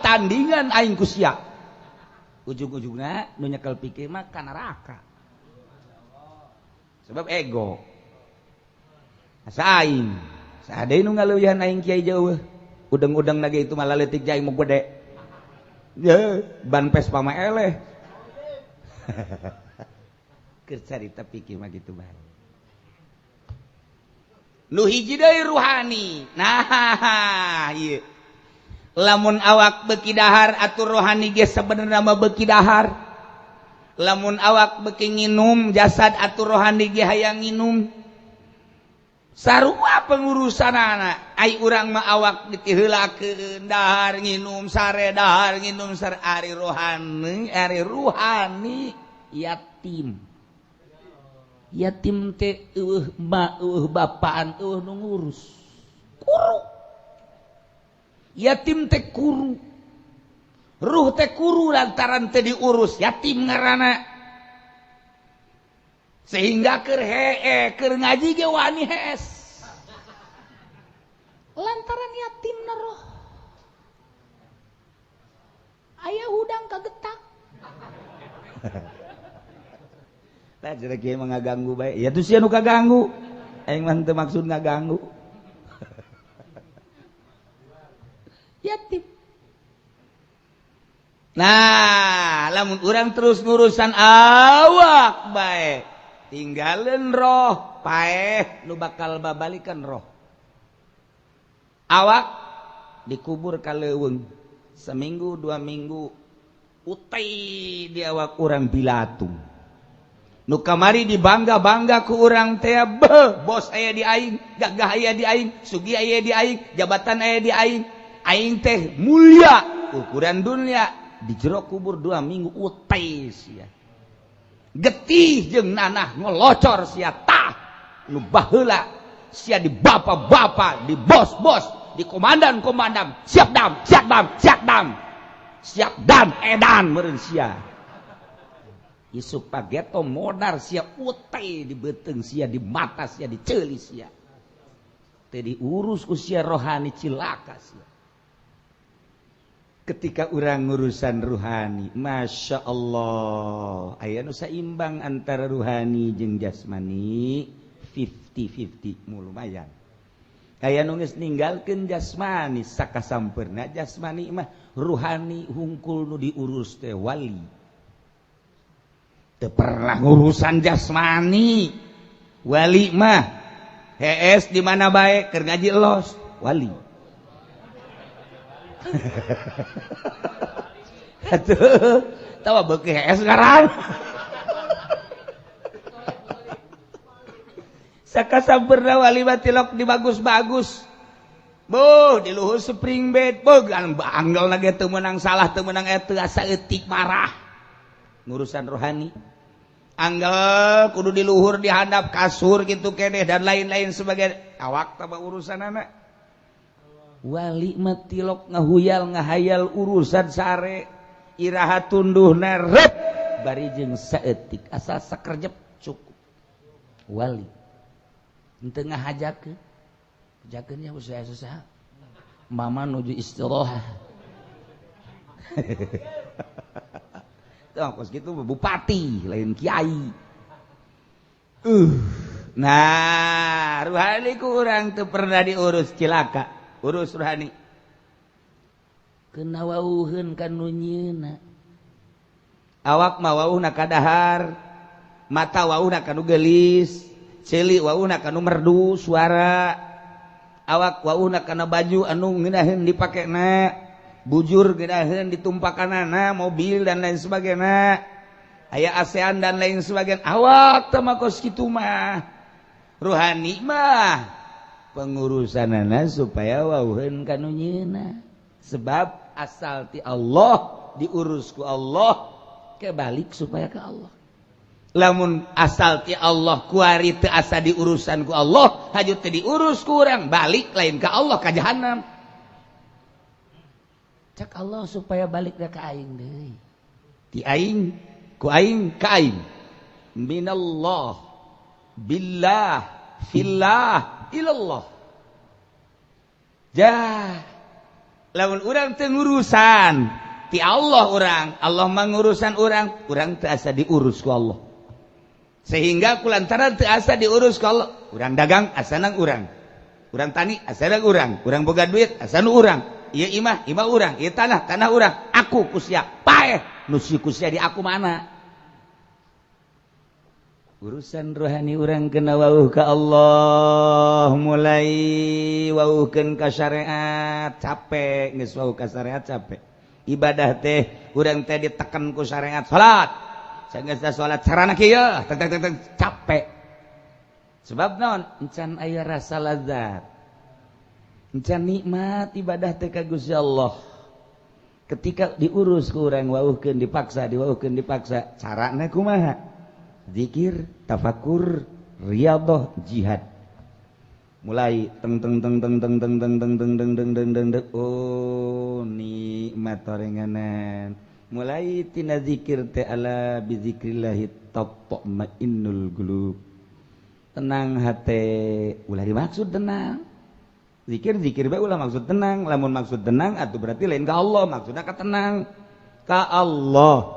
tandingan aing ku sia. Ujung-ujungna nu nyekel pikir mah ka neraka. Sebab ego. Asa aing saade nu ngaleuwihan aing kiai jauh. Udeng-udeng lagi itu malah leutik jai mau gede. Ye, ban Vespa mah eleh. Keur carita pikir mah kitu bae. Nu hiji deui ruhani. Nah, ieu. Lamun awak beuki dahar atuh rohani ge sabenerna mah beuki dahar. Lamun awak beuki nginum jasad atuh rohani ge hayang nginum. Sarua pengurusan anak ai urang mah awak ditiheulakeun dahar nginum sare dahar nginum sare, ari rohani, ari ruhani yatim. Yatim teh eueuh ma eueuh bapaan, eueuh nu ngurus, kuru. Yatim teh kuru, ruh teh kuru lantaran teh diurus, yatim ngaranna. Sehingga keur hee keur ngaji ge wani hees lantaran yatim na roh. Aya hudang kagetak. Lah jadi kieu mah ngaganggu bae. Ya tuh sia nu kaganggu. Aing mah teu maksud ngaganggu. Yatim. Nah, lamun urang terus ngurusan awak bae, tinggalin roh, paeh nu bakal babalikan roh. Awak dikubur ka leuweung seminggu 2 minggu utai di awak urang bilatung. Nu kamari dibangga-bangga ku urang teh, bos aya di aing, gagah aya di aing, sugih aya di aing, jabatan aya di aing, aing teh mulia ukuran dunia. Di jero kubur 2 minggu utai sia. Getih jeung nanah ngelocor sia tah. Nu baheula sia di bapak-bapak, di bos-bos, di komandan-komandan, siap dam, siap dam, siap dam. Siap dam edan meureun sia. Isuk pageto modar sia utai di beuteung sia, di mata sia, di ceuli sia. Teu diurus ku sia rohani cilaka sia. Ketika urang ngurusan ruhani, Masya Allah, aya nu saimbang antara ruhani jeung jasmani 50-50, mu lumayan. Aya nu geus ninggalkeun jasmani sakasampeurna jasmani mah, ruhani hungkul nu diurus teh. Wali teu pernah ngurusan jasmani. Wali mah hees di mana bae, keur ngaji los wali. Atuh tawa beuki hees ngaran. Sakasampeurna wali mah tilok di bagus-bagus. Boh, di luhur spring bed, boh, anggal na ge teu meunang salah, teu meunang eta asa eutik marah. Ngurusan rohani. Anggal kudu di luhur, di handap kasur gitu keneh dan lain-lain sebagai awak tambah urusan anak. Wali mah tilok ngahuyal ngahayal urusan sare, iraha tunduhna rep bari jeung saeutik asal sakerjep cukup. Wali henteu ngahajakeun. Hajakeun nya usaha-usaha. Mama nuju istirahat. Tuh, kos gitu bupati lain kiai. Nah, ruhani ku urang teu pernah diurus, cilaka. Urus ruhani. Kena wauheun ka nu nyieunna. Awak mah wauhna ka dahar, mata wauhna ka nu geulis, ceuli wauhna ka nu merdu suara. Awak wauhna kana baju anu ngeunaheun dipakena, bujur ngeunaheun ditumpakanana, mobil dan lain sebagainya, aya ASEAN dan lain sebagainya. Awak teh mah kos kitu mah. Ruhani mah pengurusanana supaya wauheun ka nu nyieunna. Sebab asal ti Allah diurus ku Allah, kebalik supaya ke Allah. Lamun asal ti Allah kuari teu asa diurusan ku Allah, haju teu diurus ku urang, balik lain ka Allah, ka jahanam. Cak Allah supaya balik ka aing deui. Ti aing ku aing ka aing. Minallah billah fillah ilallah. Jah, lamun urang teu ngurusan ti Allah urang, Allah mah ngurusan urang, urang teu asa diurus ku Allah. Sehingga kulantaran teu asa diurus ku Allah, urang dagang asana urang, urang tani asana urang, urang boga duit asana urang, ieu imah imah urang, ieu tanah tanah urang, aku kusia paeh nu si kusia di aku mana. Urusan rohani urang kena wauh ka Allah, mulai wauhkeun ka syariat capek, geus wauh ka syariat capek. Ibadah teh urang teh diteken ku syariat, salat. Sanggeus salat carana kieu, teng teng teng capek. Sebab naon? Encan aya rasa lazat. Encan nikmat ibadah teh ka Gusti Allah. Ketika diurus ku urang wauhkeun dipaksa, diwauhkeun dipaksa, carana kumaha? Zikir, tafakur, riyadhah, jihad. Mulai teng teng teng teng teng teng teng teng teng teng teng teng teng teng, oh nikmat orenganan. Mulai tina zikir teh ala bizikrillah tatmainnul qulub. Tenang hate, ulah dimaksud tenang. Zikir zikir bae ulah maksud tenang, lamun maksud tenang atuh berarti lain ka Allah, maksudna ka tenang. Ka Allah.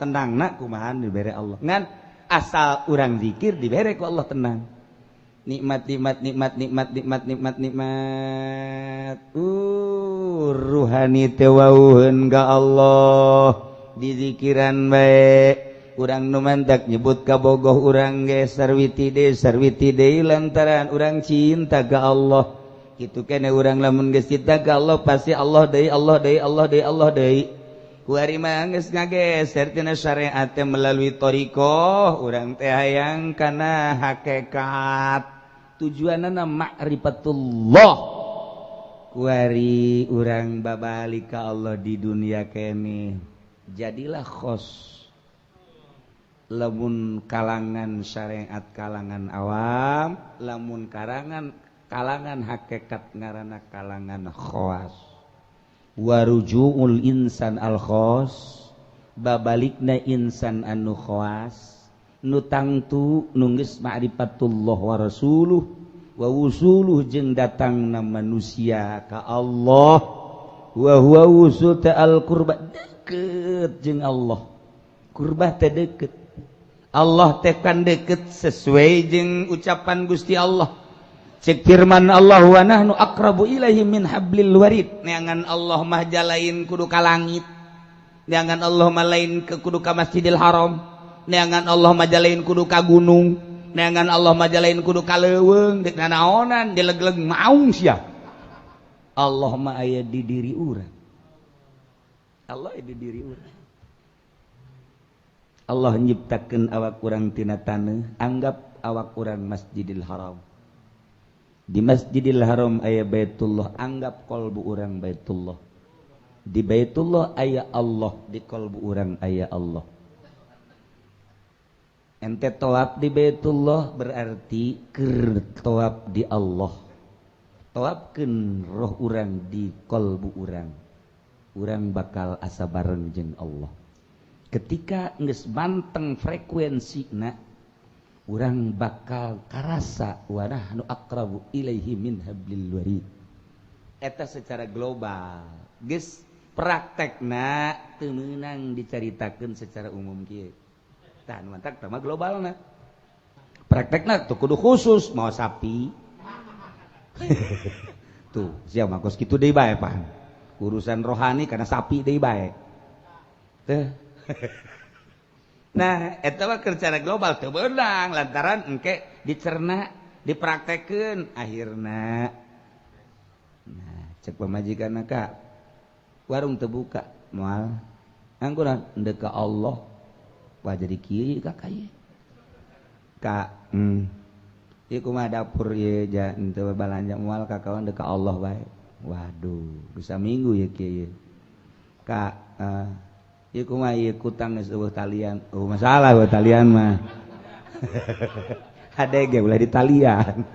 Tenangna kumaha dibere Allah. Ngan asal urang zikir dibere ku Allah tenang. Nikmat nikmat nikmat nikmat nikmat nikmat nikmat. Ruhani teh wauheun ka Allah dizikiran bae. Urang nu mantak nyebut kabogoh urang ge sarwiti deui lantaran urang cinta ka Allah. Kitu kene urang lamun geus cinta ka Allah pasti Allah deui Allah deui Allah deui Allah deui. Kuari mah geus ngageser tina syariat teh melalui thariqah urang teh hayang kana hakikat. Tujuanana ma'rifatullah. Kuari urang babalik ka Allah di dunia kene. Jadilah khos. Lamun kalangan syariat kalangan awam, lamun kalangan hakikat ngaranna kalangan khawas. Warujuul insan al khos, babalikna insan anu khawas, nu tangtu nu geus ma'rifatullah wa rasuluh wa wusuluh jeung datangna manusia ka Allah, wa huwa wusul al qurba, deket jeung Allah. Qurbah teh deket. Allah teh kan deket sesuai jeung ucapan Gusti Allah. Cek firman Allah wa nahnu aqrabu ilaihi min hablil warid. Neangan Allah mah jalain kudu ka langit. Neangan Allah mah lain ke kudu ka Masjidil Haram. Neangan Allah mah jalain kudu ka gunung. Neangan Allah mah jalain kudu ka leuweung, deuk nanaonan dilegleg maung sia. Allah mah aya di diri urang. Allah aya di diri urang. Allah nyiptakeun awak urang tina taneuh, anggap awak urang Masjidil Haram. Di Masjidil Haram aya Baitullah, anggap kolbu urang Baitullah. Di Baitullah aya Allah, di kolbu urang aya Allah. Ente tawaf di Baitullah berarti keur tawaf di Allah. Tawafkeun roh urang di kolbu urang. Urang bakal asa bareng jeung Allah. Ketika geus manteng frekuensina, urang bakal karasa wa nahnu aqrabu ilaihi min hablil warid. Eta secara global geus praktekna teu meunang dicaritakeun secara umum kieu. Tah nu mantak mah globalna. Praktekna tuh kudu khusus mau sapi. Tuh sia mah kos kitu deui bae pan. Urusan rohani karena sapi deui bae. Teh. Nah, eta mah secara global teu beunang lantaran engke dicerna, dipraktekeun akhirna. Nah, cek pamajikanna ka warung teu buka, moal angguran endek ka Allah. Wah jadi kieu ka ka ieu. Ka ieu kumaha dapur ieu ja henteu balanja moal ka kawan dek ka Allah bae. Waduh, bisa minggu ya kieu. Ka ieu kumaha ieu kutang geus eueuh talian. Oh masalah eueuh talian mah. Hade ge ulah ditalian.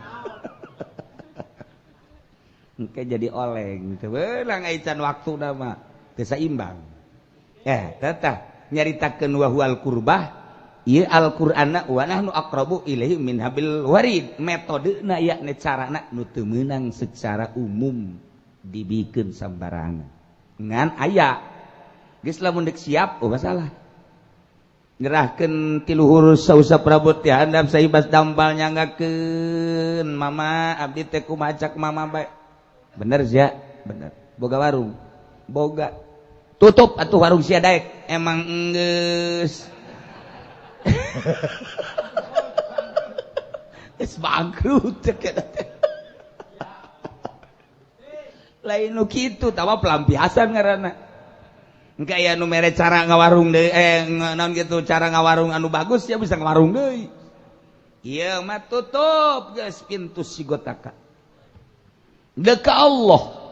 Engke jadi oleng teu beunang ai can waktuna mah teu saimbang. Tetah nyaritakeun wa huwal qurbah ieu Al-Qur'anna wa nahnu aqrabu ilaihi min hablil warid. Metodena yakni carana nu teu meunang secara umum dibikeun sambarangan. Ngan aya geus lamun deuk siap oh masalah. Nyerahkeun ti luhur sausap rambut ti handap saibas dampal nyanggakeun mama abdi teh kumaha cak mama bae. Bener sia? Bener. Boga warung. Boga. Tutup atuh warung sia daek. Emang enggeus. Geus bangkrut cek eta teh. Lain nu kitu tawa pelampiasan ngaranna. Engke aya nu mere cara ngawarung deui naon kitu cara ngawarung anu bagus ya bisa ngawarung deui. Ieu mah tutup geus pintu sigotaka. Deuk ka Allah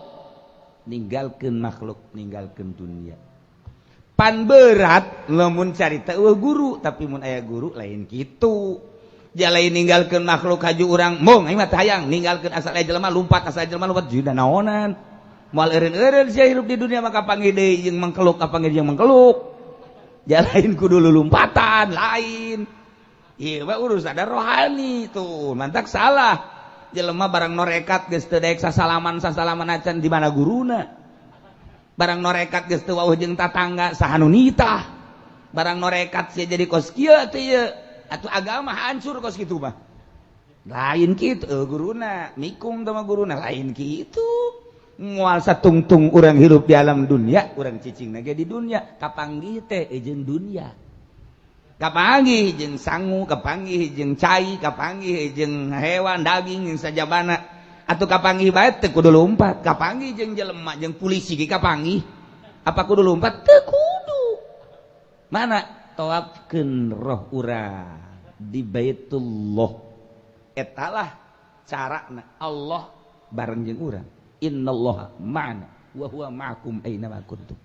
ninggalkeun makhluk, ninggalkeun dunia. Pan berat lamun carita eueuh guru, tapi mun aya guru lain kitu. Ja lain ninggalkeun makhluk haju urang, mung aing mah teu hayang ninggalkeun asal aya jelema lumpat, asal jelema lumpat jeung naonan. Moal eureun-eureun sia hirup di dunia maka panggih deui jeung mangkeluk, kapanggih jeung mangkeluk. Ja lain kudu lulumpatan, lain. Ieu mah urusan ada rohani tuh, mantak salah. Jelema barang norekat geus teu daek sasalaman sasalaman acan di mana guruna. Barang norekat geus teu wauh jeung tatangga saha nu nitah. Barang norekat sia jadi kos kieu teh ieu. Atuh agama hancur kos kitu mah. Lain kitu guruna, mikung teh mah guruna lain kitu. Moal satungtung urang hirup di alam dunia, urang cicing ge di dunia, kapanggih teh jeung dunia. Kapanggih jeung sangu, kapanggih jeung cai, kapanggih jeung hewan daging jeung sajabana. Atuh kapanggih bae teu kudu lumpat, kapanggih jeung jelema jeung polisi ge kapanggih. Apa kudu lumpat? Teu kudu. Mana tawafkeun roh urang di Baitullah. Etalah carana Allah bareng jeung urang. Innallaha ma'ana wa huwa ma'akum aina ma kuntum.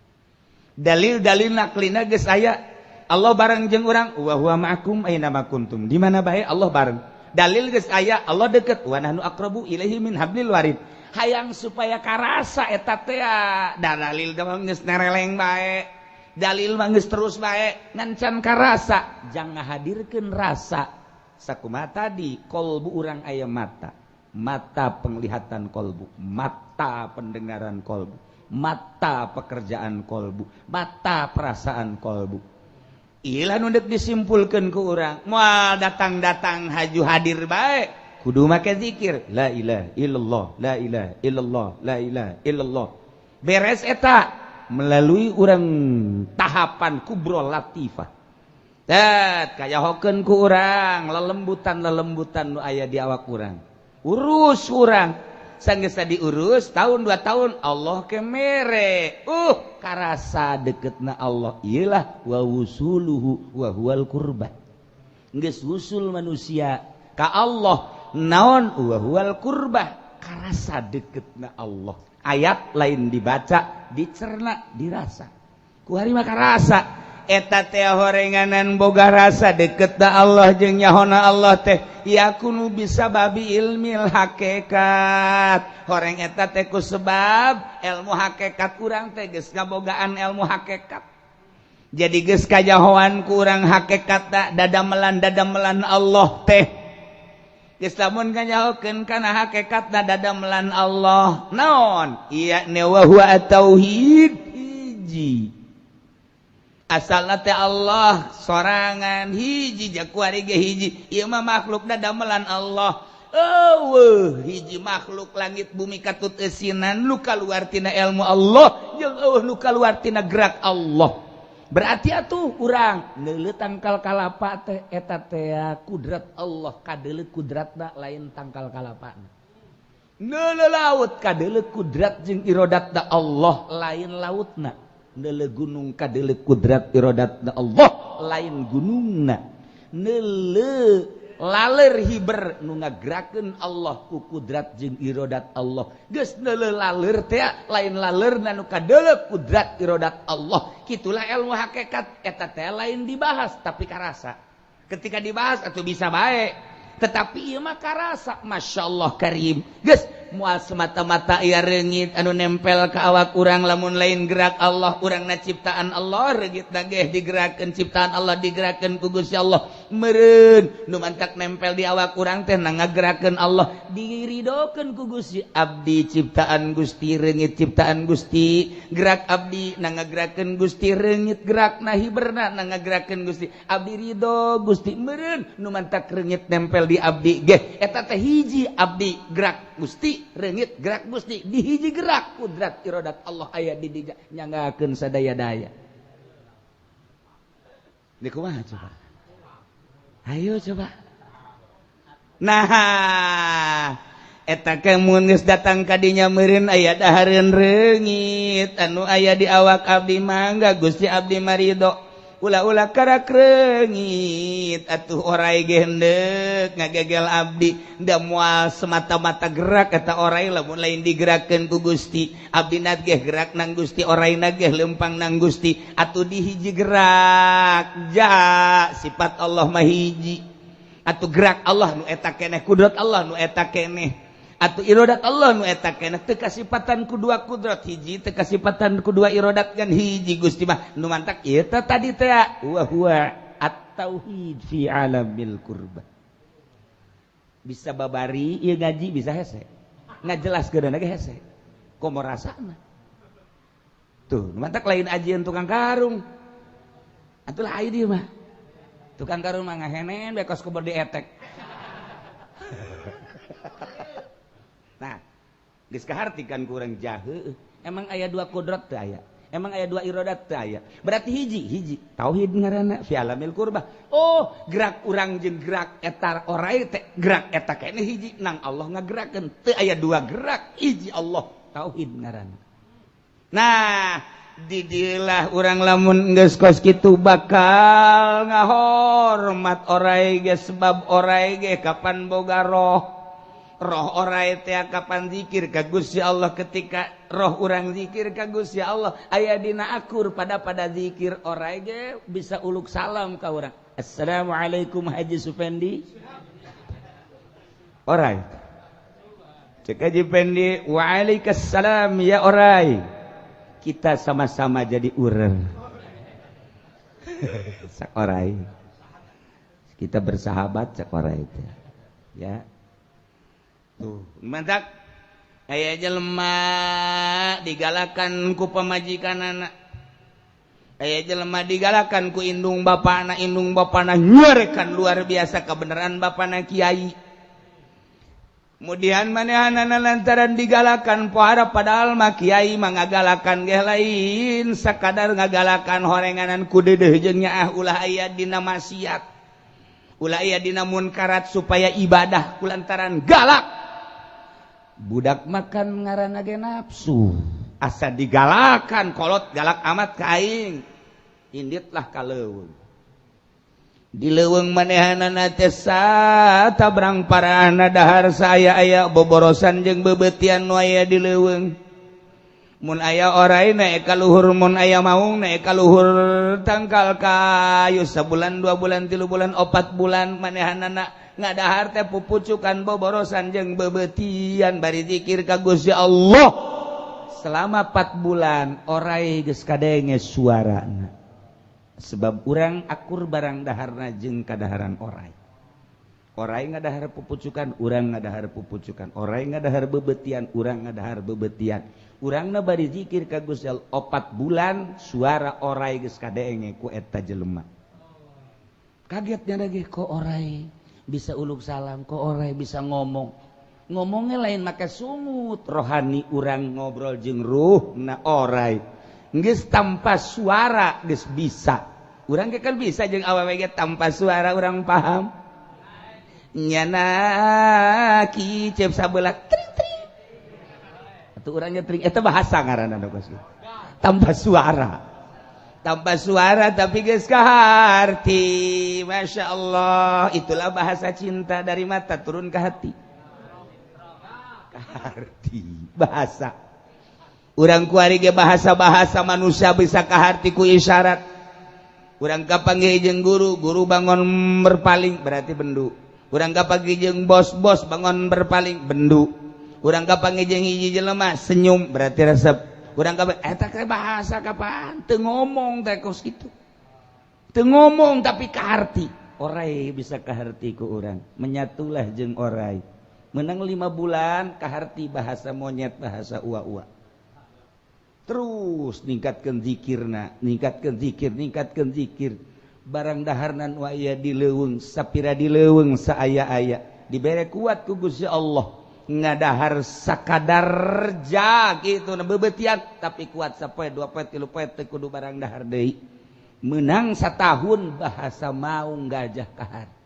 Dalil-dalil naklina geus aya Allah bareng jeung urang wa huwa ma'akum aina ma kuntum. Di mana bae Allah bareng. Dalil geus aya Allah deket wa nahnu aqrabu ilaihi min hablil warid. Hayang supaya karasa eta teh da dalil geus nereleng bae. Dalil mah geus terus bae ngan can karasa, jangan ngahadirkeun rasa. Sakumaha tadi kolbu urang aya mata. Mata penglihatan kolbu, mata pendengaran kolbu, mata pekerjaan kolbu, mata perasaan kolbu. Ilah nu deuk disimpulkeun ku urang, moal datang-datang haju hadir bae. Kudu make zikir la ilaha illallah, la ilaha illallah, la ilaha illallah. Beres eta melalui urang tahapan kubro latifah. Tet kayahokeun ku urang lelembutan lelembutan nu aya di awak urang. Urus urang sanggeus diurus tahun 2 tahun Allah ke mere. Karasa deketna Allah iyalah wa wusuluhu wa huwal qurbah. Geus wusul manusia ka Allah naon wa huwal qurbah, karasa deketna Allah. Ayat lain dibaca, dicerna, dirasa. Ku hari mah karasa eta teh horenganan boga rasa deketna Allah jeung nyahona Allah teh yakunu bisa babi ilmil hakikat. Horeng eta teh ku sebab ilmu hakikat, urang teh geus ngabogaan ilmu hakikat. Jadi geus kajahoan ku urang hakikat dadamelan dadamelan Allah teh. Geus lamun kanyahokeun kana hakikat dadamelan Allah naon? Iya wa huwa tauhid hiji. Asalna teh Allah sorangan hiji, jakuari ge hiji. Ieu mah makhluk dadamelan Allah. Eueuh hiji makhluk langit bumi katut eusinan nu kaluar tina ilmu Allah jeung eueuh nu kaluar tina gerak Allah. Berarti atuh urang neuleuh tangkal kalapa teh eta teh kudrat Allah, kadeuleuh kudratna lain tangkal kalapana. Neuleuh laut kadeuleuh kudrat jeung irodatna Allah lain lautna. Neuleuh gunung kadeuleuh kudrat irodatna Allah lain gunungna. Neuleuh laler hiber nu ngagerakeun Allah ku kudrat jeung irodat Allah. Geus neuleuh laler teh lain lalerna nu kadeuleuh kudrat irodat Allah. Kitulah ilmu hakikat eta teh lain dibahas tapi karasa. Ketika dibahas atuh bisa bae. Tetapi ieu mah karasa masyaallah karim. Geus moal semata-mata ieu reungit anu nempel ka awak urang lamun lain gerak Allah, urangna ciptaan Allah, reungit geh digerakkeun ciptaan Allah, digerakkeun ku Gusti Allah. Meureun nu mantak nempel di awak urang teh na ngagerakeun Allah, diridokeun ku Gusti. Abdi ciptaan Gusti, reungit ciptaan Gusti, gerak abdi na ngagerakeun Gusti, reungit gerakna hiberna na ngagerakeun Gusti. Abdi ridho Gusti, meureun nu mantak reungit nempel di abdi geh eta teh hiji abdi gerak Gusti, reungit gerak Gusti, di hiji gerak kudrat irodat Allah aya di dinya nyanggakeun sadaya-daya. Di kumaha coba? Ayo coba. Nah, eta ke mun geus datang ka dinya meureun aya dahareun reungit anu aya di awak abdi mangga Gusti abdi marido. Ulah-ulah karak reungit atuh orai ge hendek ngagegel abdi da moal semata-mata gerak eta orai lamun lain digerakkeun ku Gusti. Abdi na geh gerak nang Gusti, orai na geh lempang nang Gusti. Atuh di hiji gerak ja sifat Allah mah hiji. Atuh gerak Allah nu eta keneh, kudrat Allah nu eta keneh, atuh irodat Allah nu eta keneh. Teu kasipatan ku dua kudrat hiji, teu kasipatan ku dua irodat kan hiji Gusti mah. Nu mantak ieu teh tadi teh wa huwa at-tauhid fi alamil qurbah. Bisa babari ieu ngaji bisa hese. Ngajelaskeun ge hese. Komo rasana. Tuh, nu mantak lain ajian tukang karung. Atuh lah ieu mah. Tukang karung mah ngahenen bae kos kubur dietek. Nah, geus kaharti kan kurang jahe. Emang aya dua kudrat teu aya? Emang aya dua irodat teu aya? Berarti hiji, hiji. Tauhid ngaranna fi alamil qurbah. Oh, gerak urang jeung gerak eta orai teh gerak eta keneh hiji nang Allah ngagerakeun. Teu aya dua gerak, hiji Allah. Tauhid ngaranna. Nah, didilah urang lamun geus kos kitu bakal ngahormat orai ge sebab orai ge kapan boga roh. Roh orai teh kapan zikir ka Gusti Allah, ketika roh urang zikir ka Gusti Allah aya dina akur pada pada zikir orai ge bisa uluk salam ka urang. Assalamualaikum Haji Supendi. Orai. Cek Haji Pendi, waalaikumsalam ya orai. Kita sama-sama jadi urer. Sak orai. Kita bersahabat sak orai teh. Ya. Tuh, mantak aya jelema digalakan ku pamajikanana, aya jelema digalakan ku indung bapana, indung bapana nyarekan luar biasa kebenaran bapana kiai. Kemudian manehanana lantaran digalakan pohara, padahal mah kiai mah ngagalakan ge lain sakadar ngagalakan, horenganan ku deudeuh jeung nyaah ulah aya dina maksiat, ulah aya dina munkarat, supaya ibadah. Kulantaran galak, budak makan ngaranna ge nafsu, asa digalakan, kolot galak amat ka aing, inditlah ka leuweung. Di leuweung manehanana teh tabrang parana dahar saya aya boborosan jeung bebetian nu aya di leuweung. Mun aya orai naek ka luhur, mun aya maung naek ka luhur tangkal kayu. Sabulan, 2 bulan, 3 bulan, 4 bulan manehanana ngadahar teh pupucukan, boborosan jeung bebetian, bari zikir ka Gusti Allah. Selama 4 bulan orai geus kadenge suarana, sebab urang akur barang daharna jeung kadaharan orai. Orai ngadahar pupucukan, urang ngadahar pupucukan. Orai ngadahar bebetian, urang ngadahar bebetian. Urangna bari zikir ka Gusti Allah. 4 bulan suara orai geus kadenge ku eta jelema. Kagetnya lagi, kok orai bisa uluk salam, kok orai bisa ngomong. Ngomongnya lain make sungut, rohani urang ngobrol jeung ruh na orai. Geus tanpa suara geus bisa. Urang kan bisa jeung awewe ge, tanpa suara urang paham. Nyana kicep sabelah, tring tring. Atuh urangnya tring, eta bahasa ngaranna kos tanpa suara. Tanpa suara tapi geus kaharti. Masya Allah, itulah bahasa cinta, dari mata turun ke hati. Kaharti bahasa. Urang kuari ge bahasa-bahasa manusia bisa kaharti ku isyarat. Urang kapanggih jeung guru, guru bangun berpaling berarti bendu. Urang kapanggih jeung bos, bos bangun berpaling, bendu. Urang kapanggih jeung hiji jelema senyum berarti resep. Urang kapan eta teh bahasa kapan teu ngomong teh kos kitu. Teu ngomong tapi kaharti. Orai bisa kaharti ku urang. Menyatulah jeung orai. Menang 5 bulan kaharti bahasa monyet, bahasa ua-ua. Terus ningkatkan zikirna, ningkatkan zikir, ningkatkan zikir. Barang daharnan wa aya di leuweung, sapira di leuweung saaya-aya dibere kuat ku Gusti Allah, ngadahar sakadar ja gitu na bebetian tapi kuat sapoe, 2 poe, 3 poe teu kudu barang dahar deui. Menang satahun bahasa maung gajah kaharti.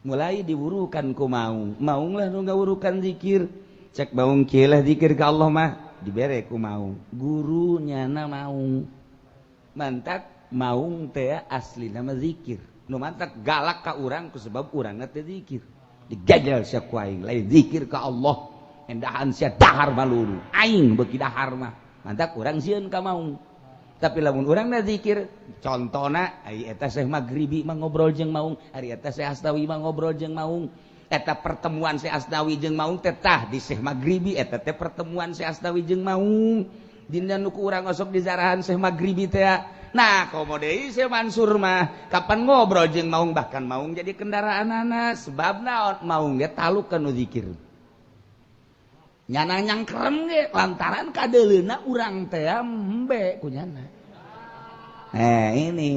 Mulai diwurukan ku maung, maung lah nu ngawurukan zikir. Cek maung, kieu lah zikir ka Allah mah. Dibere ku maung, guru nyana maung. Mantak maung teh asli nama zikir. Nu mantak galak ka urang ku sebab urang teh zikir. Digajal sia ku aing, lain zikir ka Allah, endahan sia dahar maluru, aing beuki dahar mah. Mantak urang sieun ka maung. Tapi lamun urang na zikir, contona ari eta Syekh Maghribi mah ngobrol jeung maung, ari eta Syekh Asnawi mah ngobrol jeung maung. Eta pertemuan Syekh Asnawi jeung maung teh tah di Syekh Maghribi, eta teh pertemuan Syekh Asnawi jeung maung dina nu ku urang osok di zarahan Syekh Maghribi teh. Nah, komo deui Syekh Mansur mah kapan ngobrol jeung maung, bahkan maung jadi kendaraan anak. Sebab naon? Maung ge taluk kana zikir, nyana nyangkrem ge lantaran kadeuleuna urang teh embe ku nyana. Eh, ini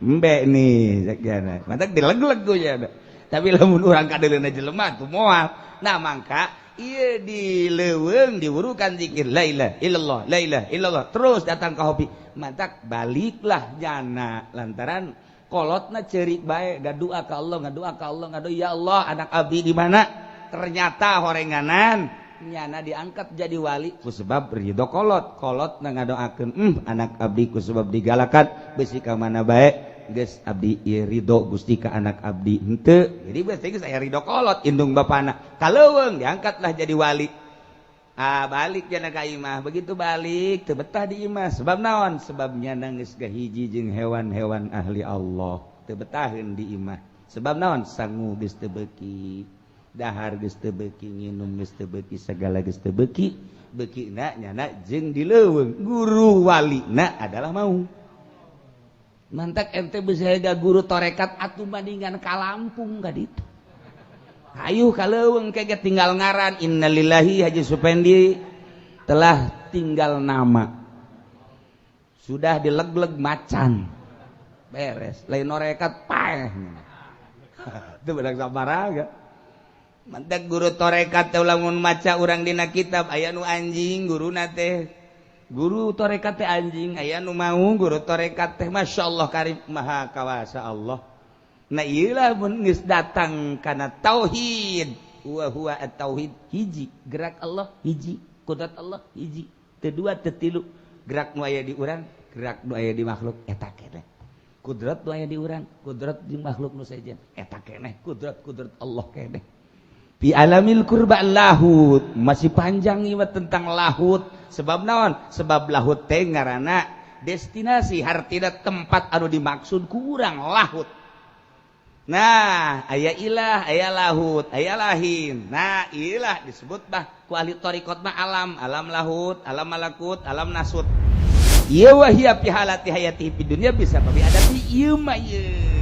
embe nih cek nyana, mantak dileg-leg ku nyana. Tapi lamun urang kadeuleuna jelema tuh moal. Nah, mangka ieu di leuweung diwurukan zikir la ilaha illallah, la ilaha illallah, terus datang ke hobi. Mantak baliklah nyana lantaran kolotna cerik bae, ngadoa ka Allah, ngadoa ka Allah, ngadoa, "Ya Allah, anak abdi di mana?" Ternyata horenganan nyana diangkat jadi wali ku sebab ridho kolot. Kolot na ngadoakeun, anak abdi ku sebab digalakan besi ka mana bae, geus abdi ieu ridho Gusti ka anak abdi henteu." Jadi berarti geus aya ridho kolot indung bapana. Ka leuweung diangkatlah jadi wali. Ah, balik jana ka imah. Begitu balik teu betah di imah. Sebab naon? Sebabnya nangis hiji jeung hewan-hewan ahli Allah, teu betaheun di imah. Sebab naon? Sangu geus teu beuki, dahar geus teu beuki, nginum geus teu beuki, segala geus teu beuki. Beukina nyana jeung di leuweung. Guru walina adalah maung. Mantak ente bisa guru torekat atuh bandingan ka Lampung ka ditu. Ayo ka leuweung kayak tinggal ngaran. Innalillahi, Haji Supendi telah tinggal nama. Sudah dileg-leg macan. Beres, lain norekat paeh. Itu bedang sabaraga. Mantak guru torekat teh lamun maca urang dina kitab, aya nu anjing guruna teh, guru torekat teh anjing, aya nu mau guru torekat teh Masya Allah, karib maha kawasa Allah. Nah, iyalah, mun geus datang kana tauhid, wa huwa at-tauhid, hiji gerak Allah, hiji kudrat Allah, hiji, teu dua teu tilu. Gerak nu aya di urang, gerak nu aya di makhluk, eta keneh kudrat nu aya di urang, kudrat di makhluk nu sejen, eta keneh kudrat, kudrat Allah keneh. Fi alamil kurba lahut, masih panjang ieu tentang lahut. Sebab naon? Sebab lahut teh ngaranna destinasi, hartina tempat anu dimaksud kurang lahut. Nah, aya ilah, aya lahut, aya lahin. Nah, ilah disebut bah ku ahli thariqat mah alam, alam lahut, alam malakut, alam nasut. Ieu wahia fi halati hayati fi dunya bisa tapi ada di ieu mah ieu.